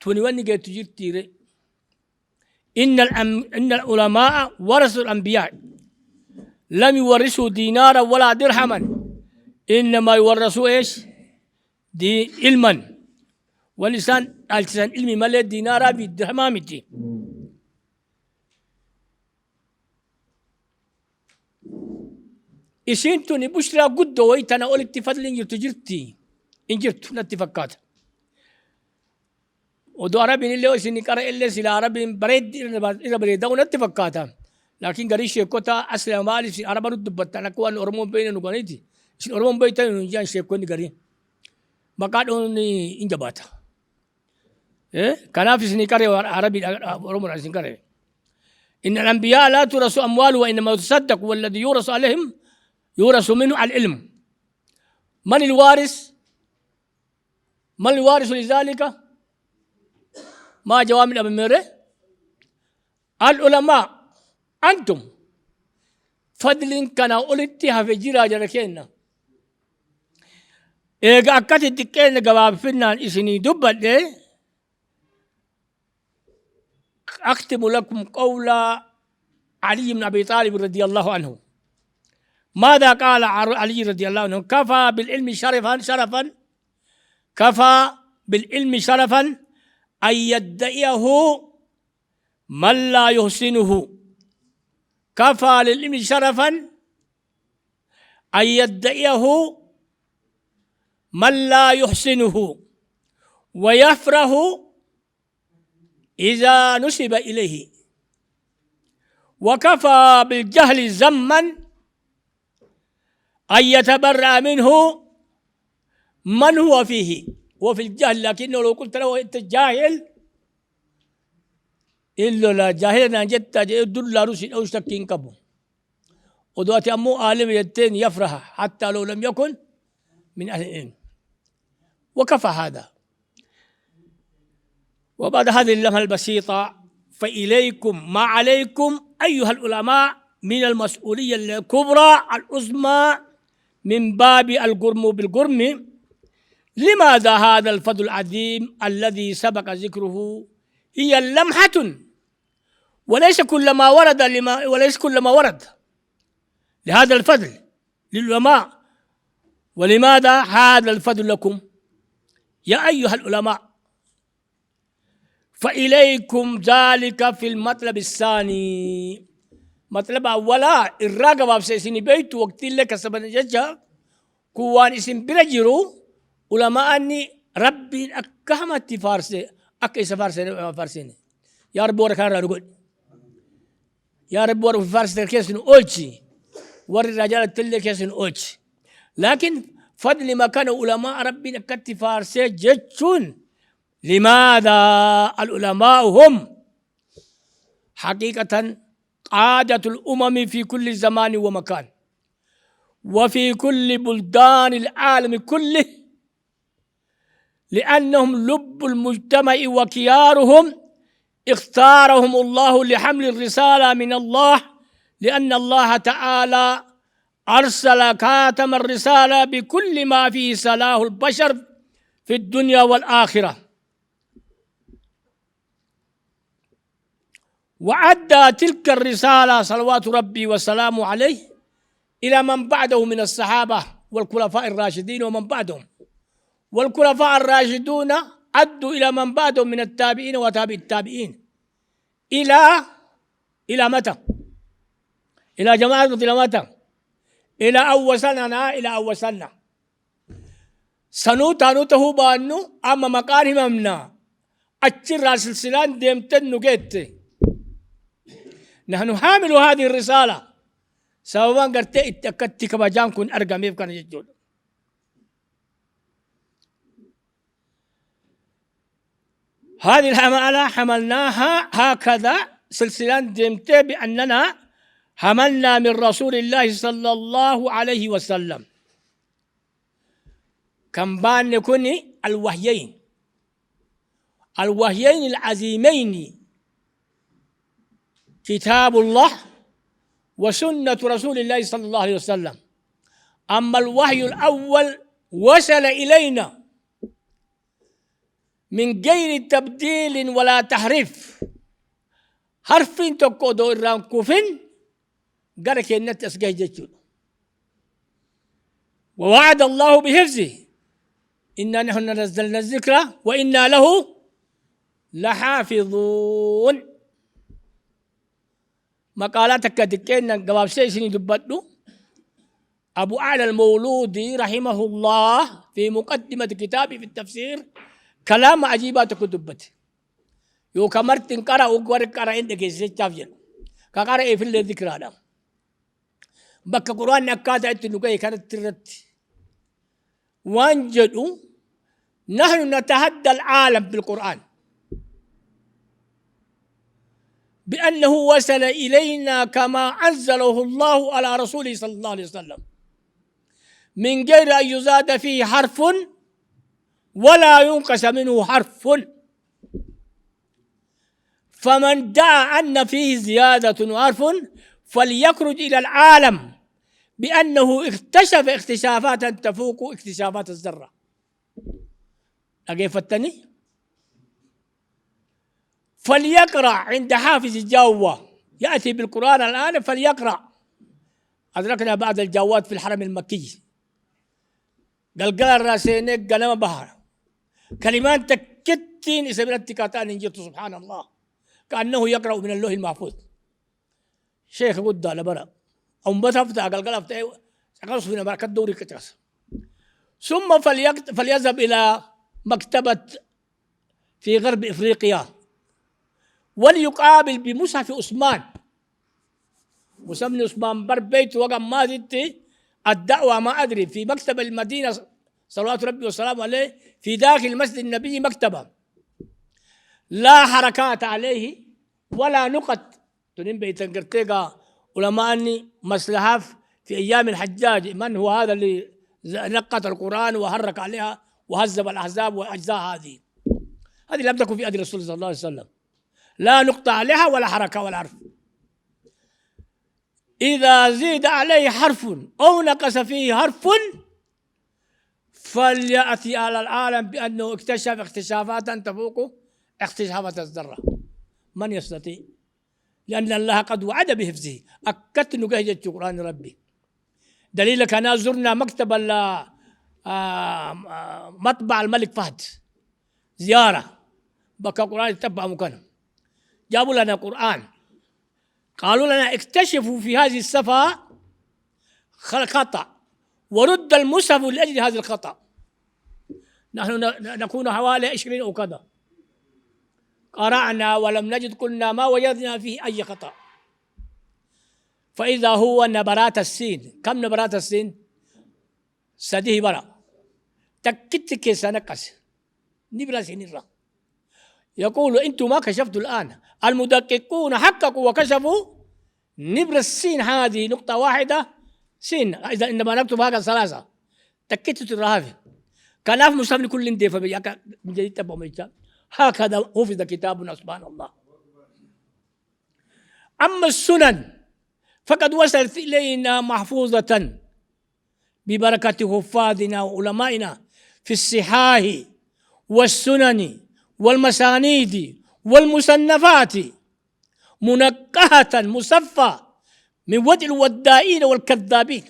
tuni wanni geettu jirtiire إن العلماء ورثة الأنبياء لم يورثوا دينارا ولا درهما إنما يورثوا إيش دي علما والإنسان الإنسان علمي مالي دينارا في درهما متي Isiin tuni bushraa guddoo wayii tana olitti fadliin jirtu jirti hin jirtu natti fakkaata. Odoo Arabiin illee isin qara illee sila Arabiin bareeddi irra bareedaa natti fakkaata. Laakiin garii sheekota asli maaliif isin Araba nutti dubbattan akka waan Oromoon beekne nu ganiiti. Isin Oromoon beektan nu hin sheekonni garii. Maqaa dhoon hin jabaata. Kanaaf isin qaree Arabiidha Oromoodhaan isin qaree. إن الأنبياء لا تورث أموال وإنما يتصدق والذي يورث عليهم يورث منه العلم من الوارث ما الوارث لذلك؟ ما جوامع أبي ميري؟ العلماء أنتم. فضل كان أولتها في جرا جركينا إيغا أكاتي تكين قباب فينا إسني دبت. أختم لكم قول علي بن أبي طالب رضي الله عنه. ماذا قال علي رضي الله عنه؟ كفى بالعلم شرفا شرفا كفى بالعلم شرفا أن يدعيه من لا يحسنه. كفى للعلم شرفا أن يدعيه من لا يحسنه ويفرح إذا نسب إليه. وكفى بالجهل ذما أن يتبرأ منه من هو فيه، هو في الجهل، لكنه لو قلت له أنت جاهل إلا لا جاهل نجت دل رسل أو شكين كبو ودواتي أمو عالم يتين يفرح حتى لو لم يكن من أهل العلم. وكفى هذا. وبعد هذه اللمحة البسيطة فإليكم ما عليكم أيها العلماء من المسؤولية الكبرى العظمى من باب الجرم بالجرم. لماذا هذا الفضل العظيم الذي سبق ذكره هي اللمحة، وليس كل ما ورد وليس كل ما ورد لهذا الفضل للعلماء. ولماذا هذا الفضل لكم يا أيها العلماء؟ فإليكم ذلك في المطلب الثاني. مطلب أولا الراقبة بسيسيني بيت وقت لك سبنا ججا كوان اسم برجرو علماء أني ربي أكهمت فارسي أكيس فارسي فارسيني يا رب ورك أنا رجل يا رب ورك فارس كيسن أولشي ور الرجال تل كيسن أولشي. لكن فضل ما كانوا علماء ربي أكت فارسي جتشون. لماذا العلماء هم حقيقة قادة الأمم في كل زمان ومكان وفي كل بلدان العالم كله، لأنهم لب المجتمع وكيارهم، اختارهم الله لحمل الرسالة من الله، لأن الله تعالى أرسل كاتم الرسالة بكل ما فيه صلاح البشر في الدنيا والآخرة، وأدى تلك الرسالة صلوات ربي وسلامه عليه إلى من بعده من الصحابة والخلفاء الراشدين ومن بعدهم، والخلفاء الراشدون أدوا إلى من بعدهم من التابعين وتابع التابعين إلى متى؟ إلى جماعة إلى متى؟ إلى أول سنة إلى أول سنة سنوتا نوته بانو أما مقارهم منا أتشرا سلسلان ديمتن نجت. نحن حامل هذه الرسالة سواء قرت اتأكدت كبجان كن أرقى ميف كان يجون. هذه الحملة حملناها هكذا سلسلان ديمت بأننا حملنا من رسول الله صلى الله عليه وسلم كم بان نكون الوحيين العظيمين، كتاب الله وسنة رسول الله صلى الله عليه وسلم. أما الوحي الأول وصل إلينا من غير تبديل ولا تحريف، حرف تقودو إران كوفين غير كأنت أسجيه جيتشون. ووعد الله بحفظه، إنا نحن نزلنا الذكر وإنا له لحافظون. مقالاتك كدكين قباب سيسني دبتلو أبو أعلى المولودي رحمه الله في مقدمة كتابه في التفسير كلام عجيبات كتبت يو كمرتن قرأ وقرأ قرأ عندك يسجل كقرأ في الذكر هذا بك قرآن نكاد أتنقي كانت ترت وانجدوا. نحن نتحدى العالم بالقرآن بأنه وصل إلينا كما أنزله الله على رسوله صلى الله عليه وسلم من غير أن يزاد فيه حرف ولا ينقص منه حرف. فمن دعا أن فيه زيادة وحرف فليخرج إلى العالم بأنه اكتشف اكتشافات تفوق اكتشافات الذرة. أكيفتني؟ فليقرأ عند حافظ الجوة، يأتي بالقرآن الآن فليقرأ. أدركنا بعض الجوات في الحرم المكي، قال الراسينك قلم بحر كلمات تكتين إسابيل تكاتان إنجلت، سبحان الله كأنه يقرأ من اللوح المحفوظ. شيخ قد لبرا أو بتفتح قال قال افتح فينا بركة دوري كتاس. ثم فليذهب إلى مكتبة في غرب إفريقيا وليقابل بمصحف عثمان، وسمني عثمان بر بيت وقع ما زدت الدعوة ما أدري في مكتب المدينة صلوات ربي وسلامه عليه في داخل مسجد النبي مكتبة لا حركات عليه ولا نقط. تنين بيتنقرتيقا علماء أني مسلحة في أيام الحجاج، من هو هذا اللي نقط القرآن وحرك عليها وهذب الأحزاب وأجزاء هذه لم تكن في أيدي الرسول صلى الله عليه وسلم، لا نقطة عليها ولا حركة ولا حرف. إذا زيد عليه حرف أو نقص فيه حرف فليأتي على العالم بأنه اكتشف اكتشافات تفوق اكتشافات الذرة. من يستطيع؟ لأن الله قد وعد بحفظه. أكدت نجهجة القرآن ربي. دليلك أنا زرنا مكتب مطبع الملك فهد زيارة، بكى قرآن يتبع مكانه، جابوا لنا قرآن، قالوا لنا اكتشفوا في هذه الصفحة خطأ ورد المصحف لأجل هذا الخطأ. نحن نكون حوالي 20 أو كذا، قرأنا ولم نجد، قلنا ما وجدنا فيه أي خطأ. فإذا هو نبرات السين، كم نبرات السين؟ سديه برا تكتك سنقص نبرة سنرة. يقول أنتم ما كشفتوا الآن، المدققون حققوا وكشفوا نبرة السين هذه نقطة واحدة سين، إذا إنما نكتب هذا ثلاثة تكتت الرهافة كلاف مسلم لكل ديفة من جديد تبع ميتا. هكذا حفظ كتابنا سبحان الله. أما السنن فقد وصلت إلينا محفوظة ببركة حفاظنا وعلمائنا في الصحاح والسنن والمسانيد والمصنفات، منقهة مصفى من وجه الودائين والكذابين.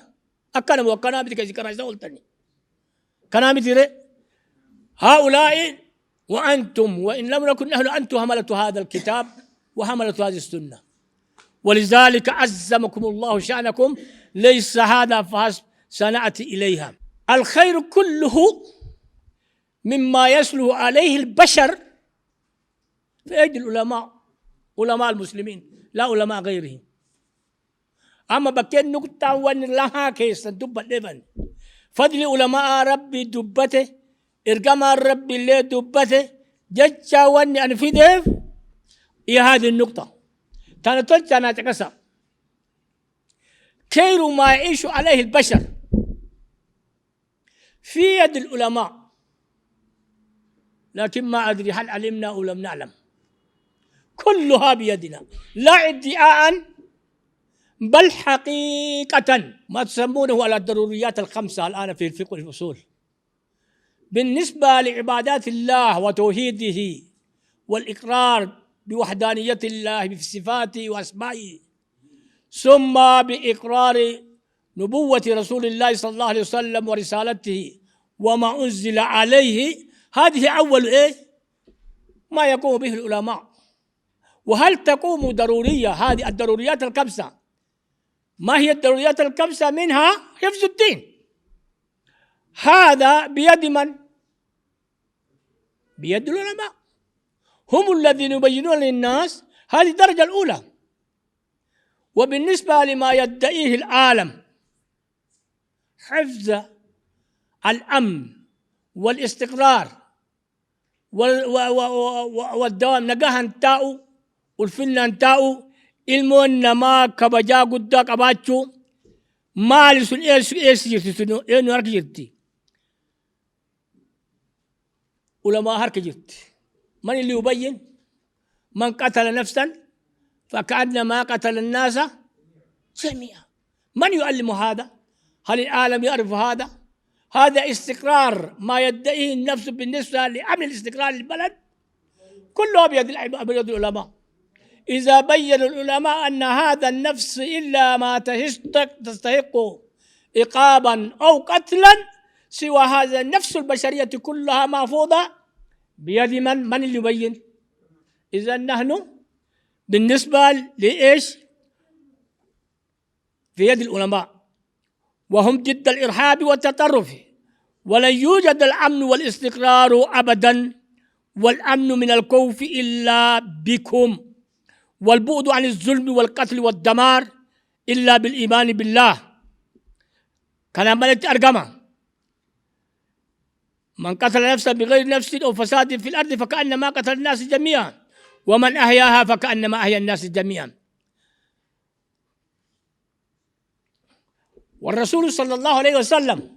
أكنا وكنا بدك ذكر كلام هؤلاء وأنتم، وإن لم نكن نحن أنتم حملة هذا الكتاب وحملة هذه السنة، ولذلك عزمكم الله شأنكم. ليس هذا فحسب، سنأتي إليها. الخير كله مما يسلو عليه البشر في أيدي العلماء، علماء المسلمين لا علماء غيرهم. أما بكين نقطة وان لها كيس دبت لبن فضل علماء ربي دبته إرقام ربي اللي دبته جتشا واني أنا في ديف هي هذه النقطة. تانا أنا تقصى خير ما يعيش عليه البشر في يد العلماء، لكن ما أدري هل علمنا أو لم نعلم. كلها بيدنا، لا ادعاء بل حقيقة. ما تسمونه على الضروريات الخمسة الآن في الفقه والأصول بالنسبة لعبادات الله وتوحيده والإقرار بوحدانية الله في صفاته وأسمائه، ثم بإقرار نبوة رسول الله صلى الله عليه وسلم ورسالته وما أنزل عليه. هذه أول إيه ما يقوم به العلماء. وهل تقوم ضرورية هذه الضروريات الخمسة؟ ما هي الضروريات الخمسة؟ منها حفظ الدين. هذا بيد من؟ بيد العلماء، هم الذين يبينون للناس. هذه الدرجة الأولى. وبالنسبة لما يدعيه العالم حفظ الأمن والاستقرار والدوام، نجاها انتاو والفلنا انتاو ilmoon namaa kabajaa guddaa qabaachuu maali sun eessa jirti? Sun eenyu harka jirti? Ulamaa harka jirti. من اللي يبين؟ من قتل نفسا فكأنما قتل الناس جميعا. من يعلم هذا؟ هل العالم يعرف هذا؟ هذا استقرار ما يدعيه النفس بالنسبة لأمن الاستقرار للبلد كله بيد العلماء. إذا بين العلماء أن هذا النفس إلا ما تستحق عقابا أو قتلا، سوى هذا النفس البشرية كلها محفوظة بيد من؟ من اللي يبين؟ إذا نحن بالنسبة لإيش؟ في يد العلماء، وهم ضد الإرهاب والتطرف، ولن يوجد الأمن والاستقرار أبدا، والأمن من الخوف إلا بكم، والبعد عن الظلم والقتل والدمار إلا بالإيمان بالله. كلام ملك أرقمة: من قتل نفسا بغير نفس أو فساد في الأرض فكأنما قتل الناس جميعا، ومن أحياها فكأنما أحيا الناس جميعا. والرسول صلى الله عليه وسلم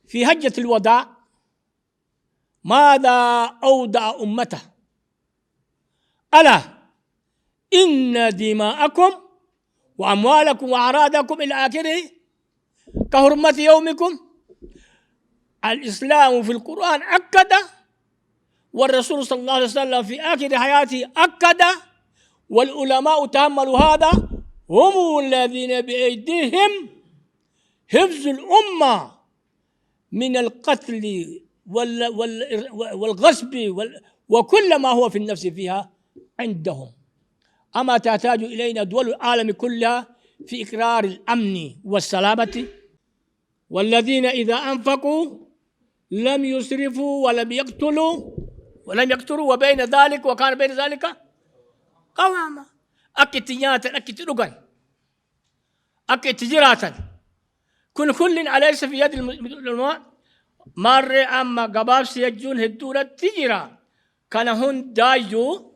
في حجة الوداع ماذا أودع أمته؟ ألا إن دماءكم وأموالكم وأعراضكم إلى آخره كحرمة يومكم. الإسلام في القرآن أكد، والرسول صلى الله عليه وسلم في آخر حياته أكد، والعلماء تأملوا هذا، هم الذين بأيديهم حفظ الأمة من القتل والغصب وكل ما هو في النفس فيها عندهم. أما تحتاج إلينا دول العالم كلها في إقرار الأمن والسلامة. والذين إذا أنفقوا لم يسرفوا ولم يقتلوا ولم يقتلوا وبين ذلك وكان بين ذلك قواما. أكتنياتا أكتلقا أكتجراتا كل أليس في يد العلماء. مر أما قباب سيجون هدورة تجرا كان هون دايجو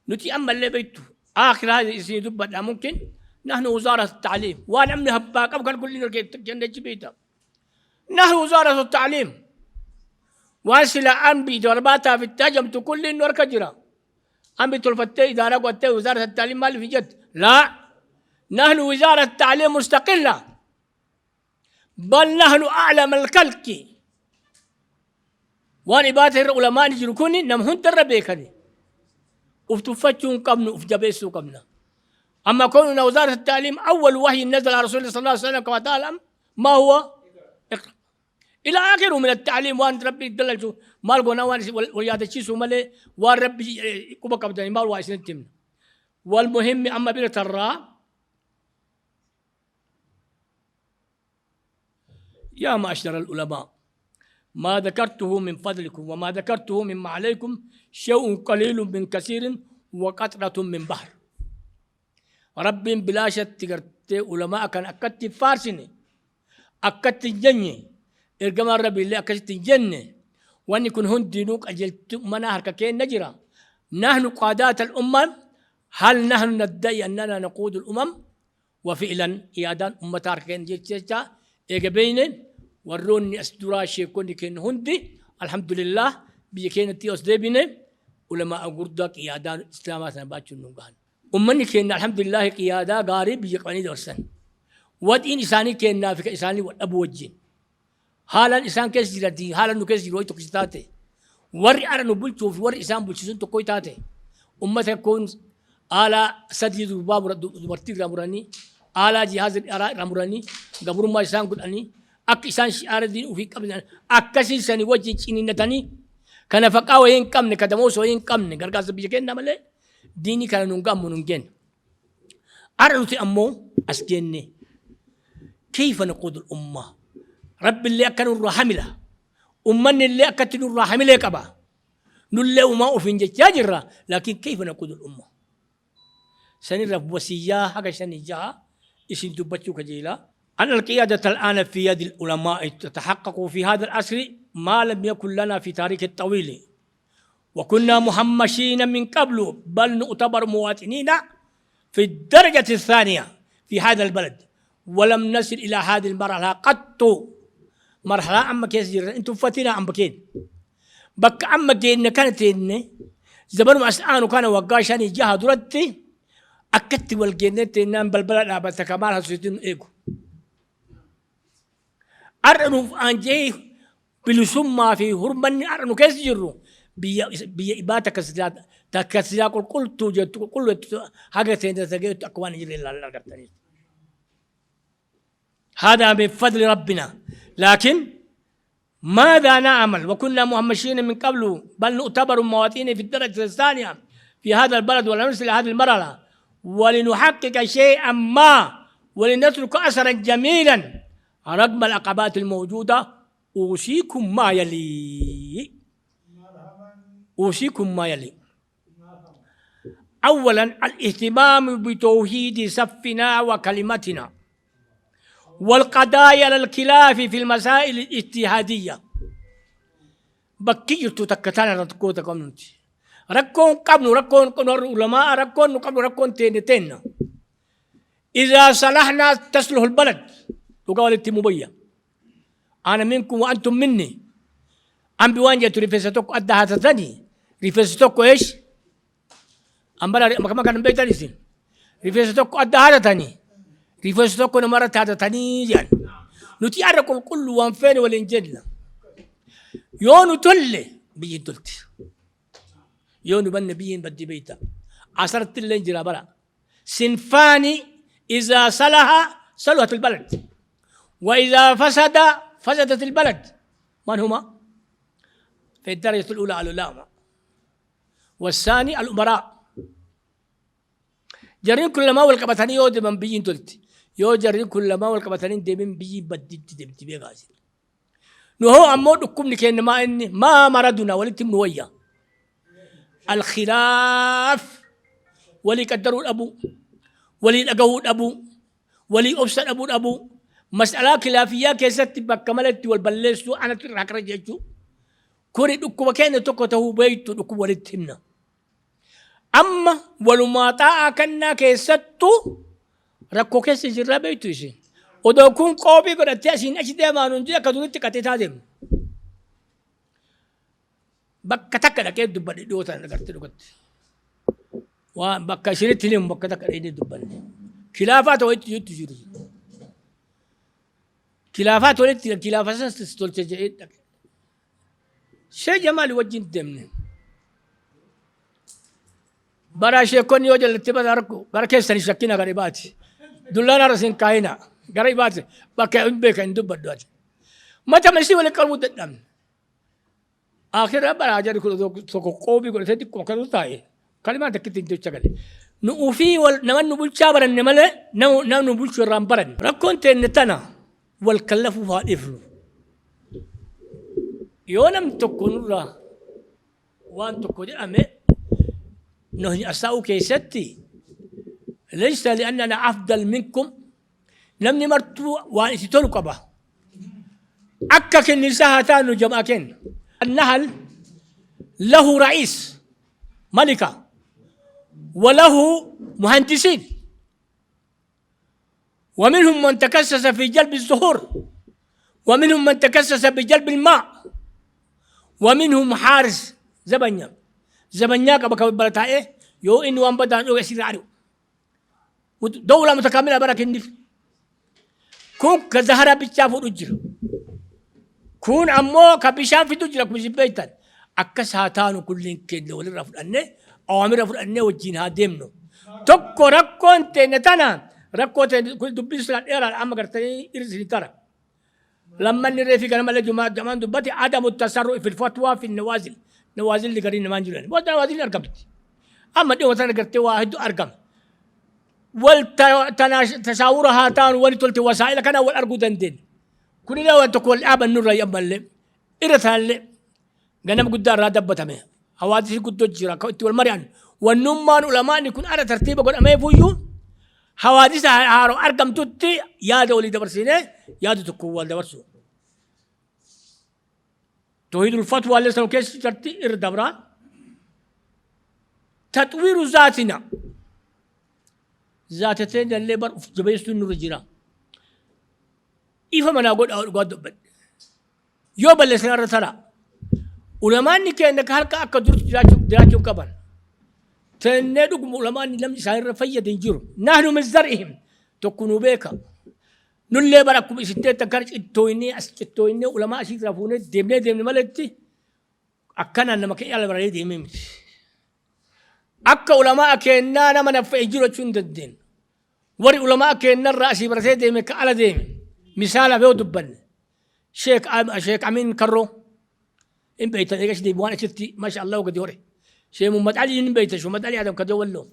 نتي أما اللي بيتو آخر هذه السنة دبت ممكن. نحن وزارة التعليم وأنا أمني هباك أبقى كل جنة بيتا. نحن وزارة التعليم واسلة أنبي ضرباتها في التاجم كل النور كجرا أنبي تلفتي إدارة قلت وزارة التعليم مال في جد. لا، نحن وزارة التعليم مستقلة، بل نحن أعلم الخلق. وأنا باتر العلماء نجركوني نمهن تربيكني وفتفتشون قبنا وفتبيسوا قبنا. أما كوننا وزارة التعليم أول وحي نزل على رسول الله صلى الله عليه وسلم كما تعلم ما هو؟ اقرأ إلى آخره من التعليم. وأن ربي دللتو مال قلنا وأن وياده شيء مالي وأن ربي كوبا كبدني مال وعشرين تمن. والمهم أما بيرة الراء يا معشر العلماء ما ذكرته من فضلكم وما ذكرته مما عليكم شيء قليل من كثير وقطرة من بحر. رب بلا شك تقرت علماء كان أكدت فارسني أكدت جني إرجما ربي اللي أكدت جنة وأن يكون هون دينوك أجلت مناهر ككين نجرة. نحن قادات الأمم، هل نحن ندعي أننا نقود الأمم؟ وفعلا إيادان أمة تاركين جيتشا إيجابين وروني أسدرا شيكوني كين هندي الحمد لله بيكين تيوس دبينه علماء قردك إيادان إسلامات نباتشون نقان أمني كين الحمد لله قيادة غارب يقعني درسن ودين إنساني كين نافك إنساني وأبو وجين حالا إنسان كيس جراتي حالا نكيس جروي تكستاته وري أنا نبول شوف وري إنسان بولشون تكوي تاته أمتك كون على سدي دباب دبرتي رامراني على جهاز رامراني قبر ما إنسان قل أني أك إنسان شعار الدين وفي قبل أكسي سني وجه إني نتاني كان فقاوة ين كم نكدموس وين كم نقرقاس بيجين نمله ديني كان نقام منجن أرنتي أمو أسجني كيف نقود الأمة؟ رب اللي أكلوا الرحملة أمني اللي أكلوا الرحملة كبا نلّي وما أفنج جاجرة لكن كيف نقود الأمة؟ سنرف وصية حاجة سنجا إسين تبتشو كجيلا أن القيادة الآن في يد العلماء تتحقق في هذا العصر ما لم يكن لنا في تاريخ الطويل، وكنا مهمشين من قبل بل نعتبر مواطنين في الدرجة الثانية في هذا البلد، ولم نصل إلى هذه المرحلة قط. مرحلة أما كيس جرى أنتم فاتنا أم بكين Bakka amma geenne kana teenne zabanuma as aanu kana waggaa shanii jaha duratti akkatti wal geennee teennaan balbala dhaabbata kamaal hasuusitti nu eegu. Har'a nuuf aanjee bilisummaa fi hurmanni har'a nu keessa jirru biyya biyya ibaa takka silaa takka silaa qulqultuu jettu qulqulluu jettu haga teenne tageettu akka waan hin jirre ilaalan argattanii. هذا من فضل ربنا لكن ماذا نعمل وكنا مهمشين من قبل بل نعتبر مواطنين في الدرجة الثانية في هذا البلد ولا نصل إلى هذه المرحلة ولنحقق شيئا ما ولنترك أثرا جميلا رغم العقبات الموجودة أوصيكم ما يلي أوصيكم ما يلي أولا الاهتمام بتوحيد صفنا وكلمتنا والقضايا الخلاف في المسائل الاجتهادية bakki jirtu takka tana rakkoota qabnuti. Rakkoon qabnu rakkoon warri ulamaa rakkoon nu qabnu rakkoon teenne teenna. إذا صلحنا تصلح البلد dhugaa walitti mubayya. أنا منكم وأنتم مني. Ambi waan jettu rifeensa tokko adda hatatanii rifeensa tokko eesh ambara makama kan beektan isin rifeensa tokko adda hatatanii rifeensa tokko namarratti hatatanii jedhan. Nuti har'a qulqulluu waan feene waliin jenna. Yoo nu tolle biyyi hin tolti. Yoo nu banne biyyi hin baddi beeyta. Asarratti illee jira bara. صنفان إذا صلح صلحت البلد وإذا فسد فسدت البلد من هما؟ في الدرجة الأولى العلماء والثاني الأمراء jarriin kun lamaan wal qabatanii yoo deeman biyyiin tolti yoo jarriin kun lamaan wal qabatanii deeman biyyi badditti deemti beekaa isin. Nu hoo ammoo dhukkubni keenya maa inni maa maraduna walitti himnu wayya. الخلاف walii qaddaruu dhabuu walii dhagahuu dhabuu walii obsa dhabuu dhabuu mas'alaa khilaafiyyaa keessatti bakka malatti wal balleessuu anatti irraa kara jechuu kuni dhukkuba keenya tokko ta'uu beektu dhukkuba walitti himna. Amma walumaa xaa'aa kannaa keessattuu rakkoo keessa jirraa beektu isin. Odoo kun qoobii godhattee asiin achi deemaa nuun akka duritti qaxeetaa deemu. Bakka takka dhaqee dubbadhe dhiyoo tana agartee dhugatti. Waan bakka isinitti himu bakka takka dhaqee dubbanne. Khilaafaa ta'u itti jiru. Khilaafaa walitti khilaafa sanas tolche jedhee dhaqe. Shee Jamaali wajjin deemne. Bara sheekonni yoo jalatti bara rakkoo gara keessanii shakkina gara ibaati. Dullaan har'a sin kaayina gara ibaati bakka hin beeka hin dubbadhu ati. Mata masii waliin qabuu dadhabne. Akira bara jedhu kun tokko qoobii godhatee xiqqoo akkasuma taa'e kalimaan takkitti hin jecha gale. Nu ufii wal nama nu bulchaa baranne malee nama nu bulchuu irraa hin baranne. Rakkoon teenne tana wal kallafuuf haa dhiifnu. Yoo namni tokko nurraa waan tokko jedhame nu asaa'uu keessatti ليس لأننا أفضل منكم namni martuu waan itti tolu qaba. Akka kennisaa haa taanu jamaa kenna. النحل له رئيس ملكة وله مهندسين ومنهم من تكسس في جلب الزهور ومنهم من تكسس بجلب الماء ومنهم حارس زبنيا زبنيا كبك بلتا يو إنه وان بدأ يسير عرو دولة متكاملة برك النف كون كزهرة بتشافو رجل كون أمو كبشان في دجلك مش بيتن أكس هاتانو كلين كين ولي رفض أوامر رفض أنه وجين هادمنو tokko rakkoon teenne tana rakkoo teenne kun dubbiin silaa dheeraadha amma gartanii irsi tara lammanni reefi kana malee jumaa jamaan dubbate عدم التسرع في الفتوى في النوازل نوازل اللي قرين ما نجرين وقت نوازل argamti amma dhiyoo tana gartee waa hedduu argama wal tashaawura haa taanu wali tolte wasaa'ila kana wal arguu dandeenya kunillee waan tokko wal dhaaban nurra ammallee irra tanallee ganama guddaa irraa dabbatame hawaasni guddoo jira akka itti wal mari'an wannummaan ulamaanni kun ara tartiiba godhamee fuyyuu hawaasisa haaroo argamtutti yaada walii dabarsinee yaada tokko wal dabarsu. توحيد الفتوى اللي سنو كيس ترتي إردبرا تطوير ذاتنا ذاتتين اللي بر جبيستو النور ifa manaa godha dhugaa dubbadhe yoo balleessan irra tara Ulamaanni keenya ka halka akka durti jiraachuu qaban. Tennee dhuguma ulamaanni namni isaanirra fayyade hin jiru. Nahnu min zar'ihim tokko nu beeka. Nullee bara akkuma isin teettan kana cittooynee as cittooynee ulamaa asii irraa fuunee deemnee deemne maletti akkanaan nama keenya ala bararee deemee miti. Akka ulamaa keennaa nama naffa'e jiru jechuu hin dandeenyu. Warri ulamaa keennarraa asii baratee deeme ka ala deeme misaalaaf yoo dubbanne Sheek Amin Karroo hin beektan eegas deebi waan achitti masha Allah gadi hore. Sheek Muhammad Ali hin beektan Sheek Muhammad Ali Adam Kadoo Walloo.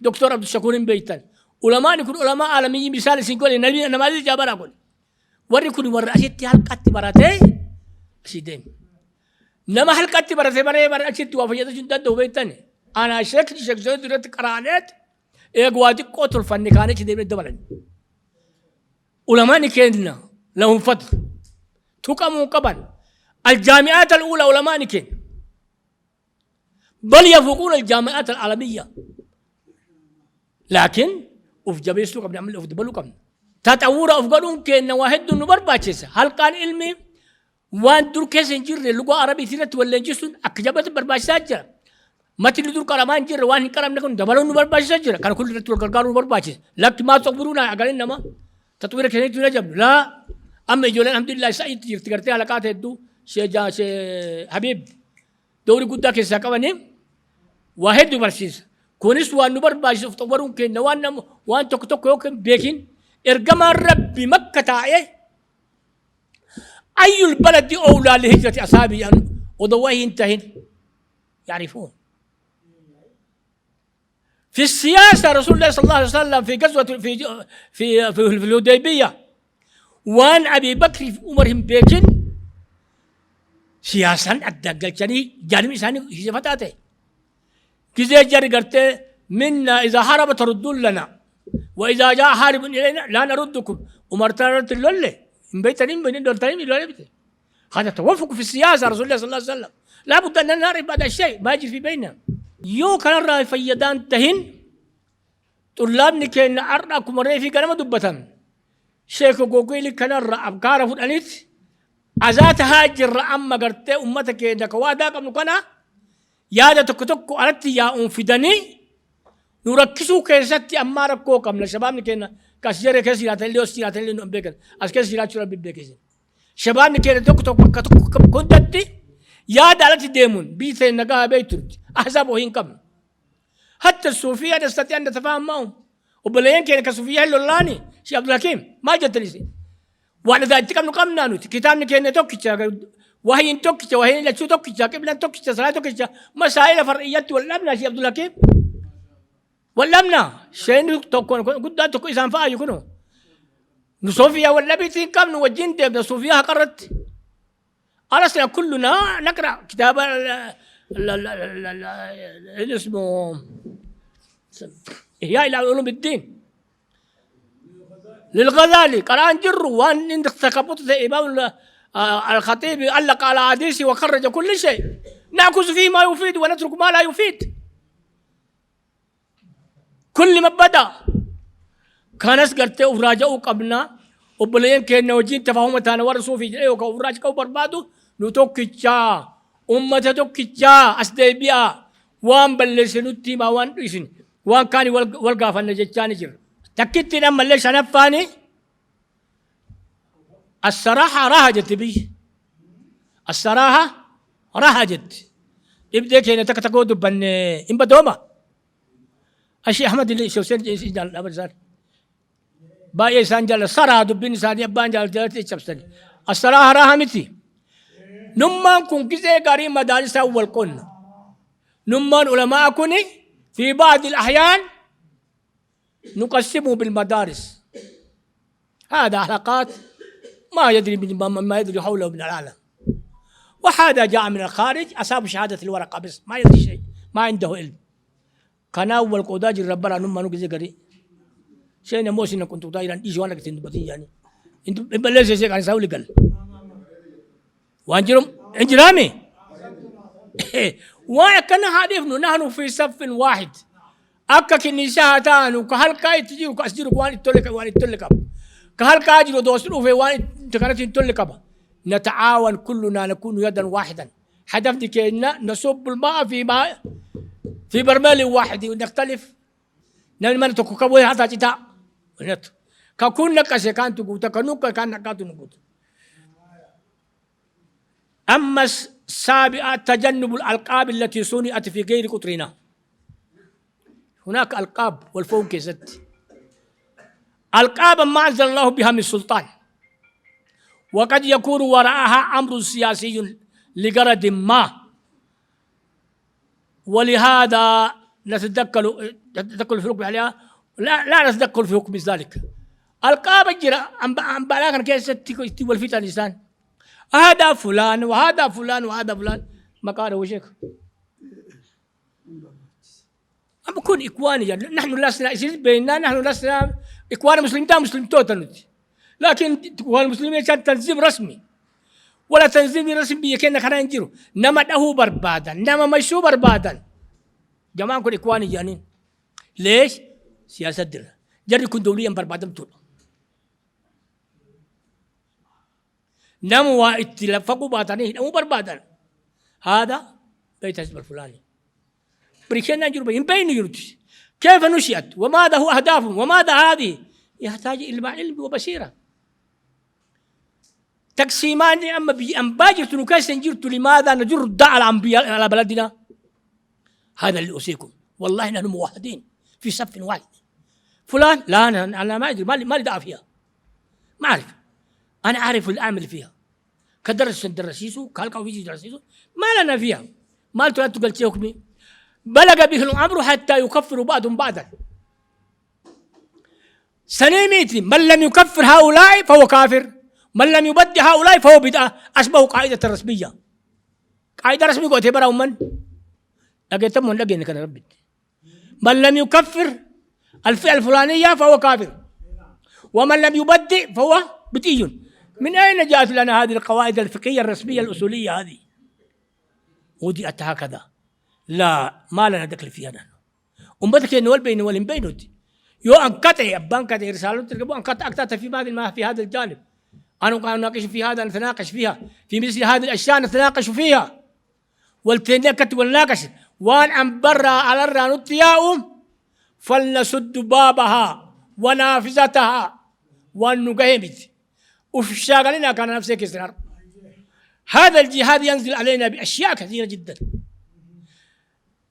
Doktor Abdushakuur hin beektan. Ulamaani kun ulamaa aalamiyyi misaal isin godhe nama adii jaabaraa kun. Warri kun warra asitti halqatti baratee asii deeme. Nama halqatti barate baree bara achitti waa fayyadachuu hin danda'u beektani. Anaa sheekni sheek Zoyid irratti qaraaneet eegu waa xiqqoo tolfanne kaanee achi deemnee dabalan. Ulamaani keenya lahum fadl tuqamuu qaban. Aljaami'aat al'uula ulamaani keenya. Bal yafuquuna aljaami'aat al'aalamiyya. Laakiin uf jabeessuu qabna ammallee uf dabaluu qabna. Taxawwura of godhuun keenya waa hedduun nu barbaachisa. Halqaan ilmi waan dur keessa hin jirre lugaa arabiitii irratti wal leenjisuun akka jabatti barbaachisaa jira. Matni dur qaramaa hin jirre waan hin qaramne kun dabaluun nu barbaachisaa jira. Kana kun irratti wal gargaaruu nu barbaachisa. Lakki maa xobiruu naa agariin nama taxwira keessatti hin ajabnu. Laa amma ijoolleen alhamdulillah isaa itti jirti gartee halaqaa ta'e hedduu shee jaa shee Habiib dowri guddaa keessaa qabanii waa hedduu barsiisa. Kunis waan nu barbaachisuuf xobbaruun keenya waan nama waan tokko tokko yookiin beekin ergamaan rabbi makka taa'ee أي البلد أولى لهجرة أصحابه أن وضواه انتهن يعرفون في السياسة رسول الله صلى الله عليه وسلم في غزوة في في في, في الحديبية وان أبي بكر في عمرهم بيكن سياسة أدى جانب إنساني هي فتاته كذا جري قرت منا إذا هرب تردون لنا وإذا جاء هارب إلينا لا نردكم عمر ترد لله من بيت من دولتين من هذا توافق في السياسة رسول الله صلى الله عليه وسلم لا بد أن نعرف هذا الشيء ما يجري في بيننا يو كان رأي فيدان تهن طلابني كان أرأكم رأي في كلمة دبتن شيخ جوجيلي كان رأى أفكاره فلانيت أزات هاجر أما قرت أمتك دكوا قبل كنا yaada tokko tokko alatti yaa'uun fidanii nu rakkisuu keessatti ammaa rakkoo qabna. Shabaabni keenya kas jere keessa jiraatan illee os jiraatan illee nu hin beekan. As keessa jiraachuu rabbi beekise. Shabaabni keenya tokko tokko akka tokko hundatti yaada alatti deemuun biyyi teenya nagaa beektutti ahzaab wahii hin qabnu. Hatta suufiyaa nastati an natafaham ma'ahum. Obboleeyyan keenya ka suufiyaa hin lollaani. Sheekh Abdulhakiim maal jettan isin? Waan irraa itti qabnu qabnaa nuti. Kitaabni keenya tokkicha, wahyiin tokkicha, wahyiin lachuu tokkicha, qiblaan tokkicha, salaa tokkicha, masaa'ila far'iyyatti wal dhabna Sheekh Abdulhakiim. Wal dhabna. Sheekni tokko guddaan tokko isaan fa'aa kunu. Nu suufiyaa wal dhabiitii hin qabnu wajjin deemna suufiyaa haqarratti. ألسنا كلنا نقرأ كتاب اسمه إحياء علوم الدين للغزالي قرآن جر وان عندك تخبط إمام الخطيب علق على حديثه وخرج كل شيء نأخذ فيه ما يفيد ونترك ما لا يفيد كل ما بدأ kanas gartee of raaja'uu qabna. Obboleeyyan keenya wajjin tafaahuma taana warra suufii jedhee yookaan of raaja'uu barbaadu nu tokkichaa ummata tokkichaa as deebi'aa waan balleesse nutti himaa waan dhiisin waan kaani wal gaafanna jechaa ni jira. Takkittiin ammallee shanaffaani as-saraaha raha jetti biyyi. As-saraaha raha jetti. Dhibdee keenya takka takka dubbanne hin badooma. Ashii Ahmad illee Sheekh Hussein isin jaalladha bar isaan. Baay'ee isaan jaalladha. Saraa dubbiin isaanii abbaan jaalladha jalatti cabsani. Asaraa haraa miti. Nummaan kun gizee gaarii madaalisaa wal qonna. Nummaan ulamaa kuni fi ba'di al-ahyaan nuqassimu bil madaaris. هذا حلقات ما يدري ما يدري حوله من العالم وهذا جاء من الخارج أصاب شهادة الورقة بس ما يدري شيء ما عنده علم Kanaaf wal qoodaa jirra bara numma nu gisee garii. Isheen immoo isin kun tuqtaa jiran dhiisi waan akkasiin dubbatin jedhanii. Hin balleesse ishee kan isaa wali gala. Waan jiru hin jiraame. Waan akkana haa dhiifnu nahnu fi saffin waahid. Akka kinniisaa haa taanu ka halkaa itti jiru ka as jiru waan itti tolle waan itti tolle qaba. Ka halkaa jiru odoo as dhufe waan itti kanatti hin tolle qaba. Nata'aawan kullunaa nakuunu yadan waahidan. هدفنا كأننا نصب الماء في ماء في برميل واحد ونختلف. نحن ما نتكوكب حتى جتا ونت ككون نقش كان تقول تكنوك كان نقات نقول. أما السابعة تجنب الألقاب التي صنعت في غير قطرنا. هناك ألقاب والفوق ست ألقاب ما أنزل الله بها من سلطان، وقد يكون وراءها أمر سياسي لغرض ما، ولهذا نتدخل في حكم عليها، لا نتدخل في حكم ذلك. ألقاب الجرا أم بلاغ كيف والفتن الإنسان، هذا فلان وهذا فلان وهذا فلان ما قال وشيك. أم بكون إخواني يعني نحن لسنا بيننا، نحن لسنا إخوان مسلمين مسلم توتنت، لكن إخوان المسلمين كان تنظيم رسمي ولا تنظيم رسمي بيكنا كنا نجيرو نما ده بربادا نما مشو بربادا جماعة كل إخواني يعني ليش سياسة درنا جري كن دوليا بربادا طول نموا اتلفقوا باتني نمو بربادا هذا بيت حزب الفلاني بريكنا نجرب بين يرد كيف نشأت وماذا هو أهدافهم وماذا هذه، يحتاج إلى علم وبصيرة. تقسيمان أما بأنباجرت نكاس نجرت لماذا نجر الداء على بلدنا؟ هذا اللي أوصيكم والله نحن موحدين في صف واحد. فلان لا أنا ما أدري ما لي دعوة فيها، ما أعرف، أنا أعرف الأعمل فيها كدرس درسيسو كالكا فيجي درسيسو ما لنا فيها ما قلت حكمي. بلغ به الأمر حتى يكفر بعضهم بعضا. سنيميتي من لم يكفر هؤلاء فهو كافر، من لم يبدي هؤلاء فهو بدعة. أشبه قاعدة رسمية، قاعدة رسمية قلت برا من لقيتهم لقينا كان ربي من لم يكفر الفئة الفلانية فهو كافر، ومن لم يبدئ فهو بدئي. من أين جاءت لنا هذه القواعد الفقهية الرسمية الأصولية هذه؟ وضعت هكذا. لا ما لنا دخل فيها نحن. أمتك نول بين ولم بينه يو أنقطع أبان قطع رسالة تركبوا أنقطع أقطع في بعض ما في هذا الجانب. أنا أناقش في هذا نتناقش فيها في مثل هذه الأشياء نتناقش فيها والتنكت والناقش وان أن برا على الرانوتياء فلنسد بابها ونافذتها ونقيمت وفي الشاغلين كان نفسك يسرر. هذا الجهاد ينزل علينا بأشياء كثيرة جدا.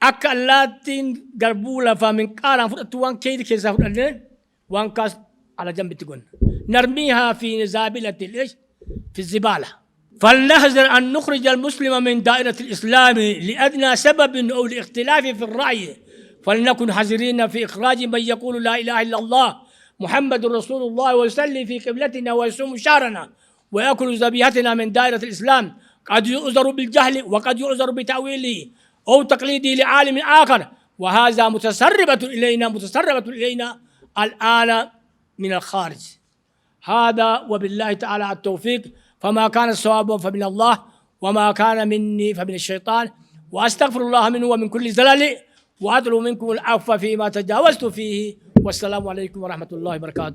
أكلاتين قربولة فمن قارن فرقت كيد كيسا فرقت وان كاس على جنب تقول نرميها في زابلة الإيش في الزبالة. فلنحذر أن نخرج المسلم من دائرة الإسلام لأدنى سبب أو لاختلاف في الرأي، فلنكن حذرين في إخراج من يقول لا إله إلا الله محمد رسول الله ويصلي في قبلتنا ويصوم شهرنا ويأكل ذبيحتنا من دائرة الإسلام. قد يؤذر بالجهل وقد يؤذر بتأويله أو تقليده لعالم آخر، وهذا متسربة إلينا الآن من الخارج. هذا وبالله تعالى التوفيق. فما كان الصواب فمن الله، وما كان مني فمن الشيطان، وأستغفر الله منه ومن كل زلل، وأطلب منكم العفو فيما تجاوزت فيه. والسلام عليكم ورحمة الله وبركاته.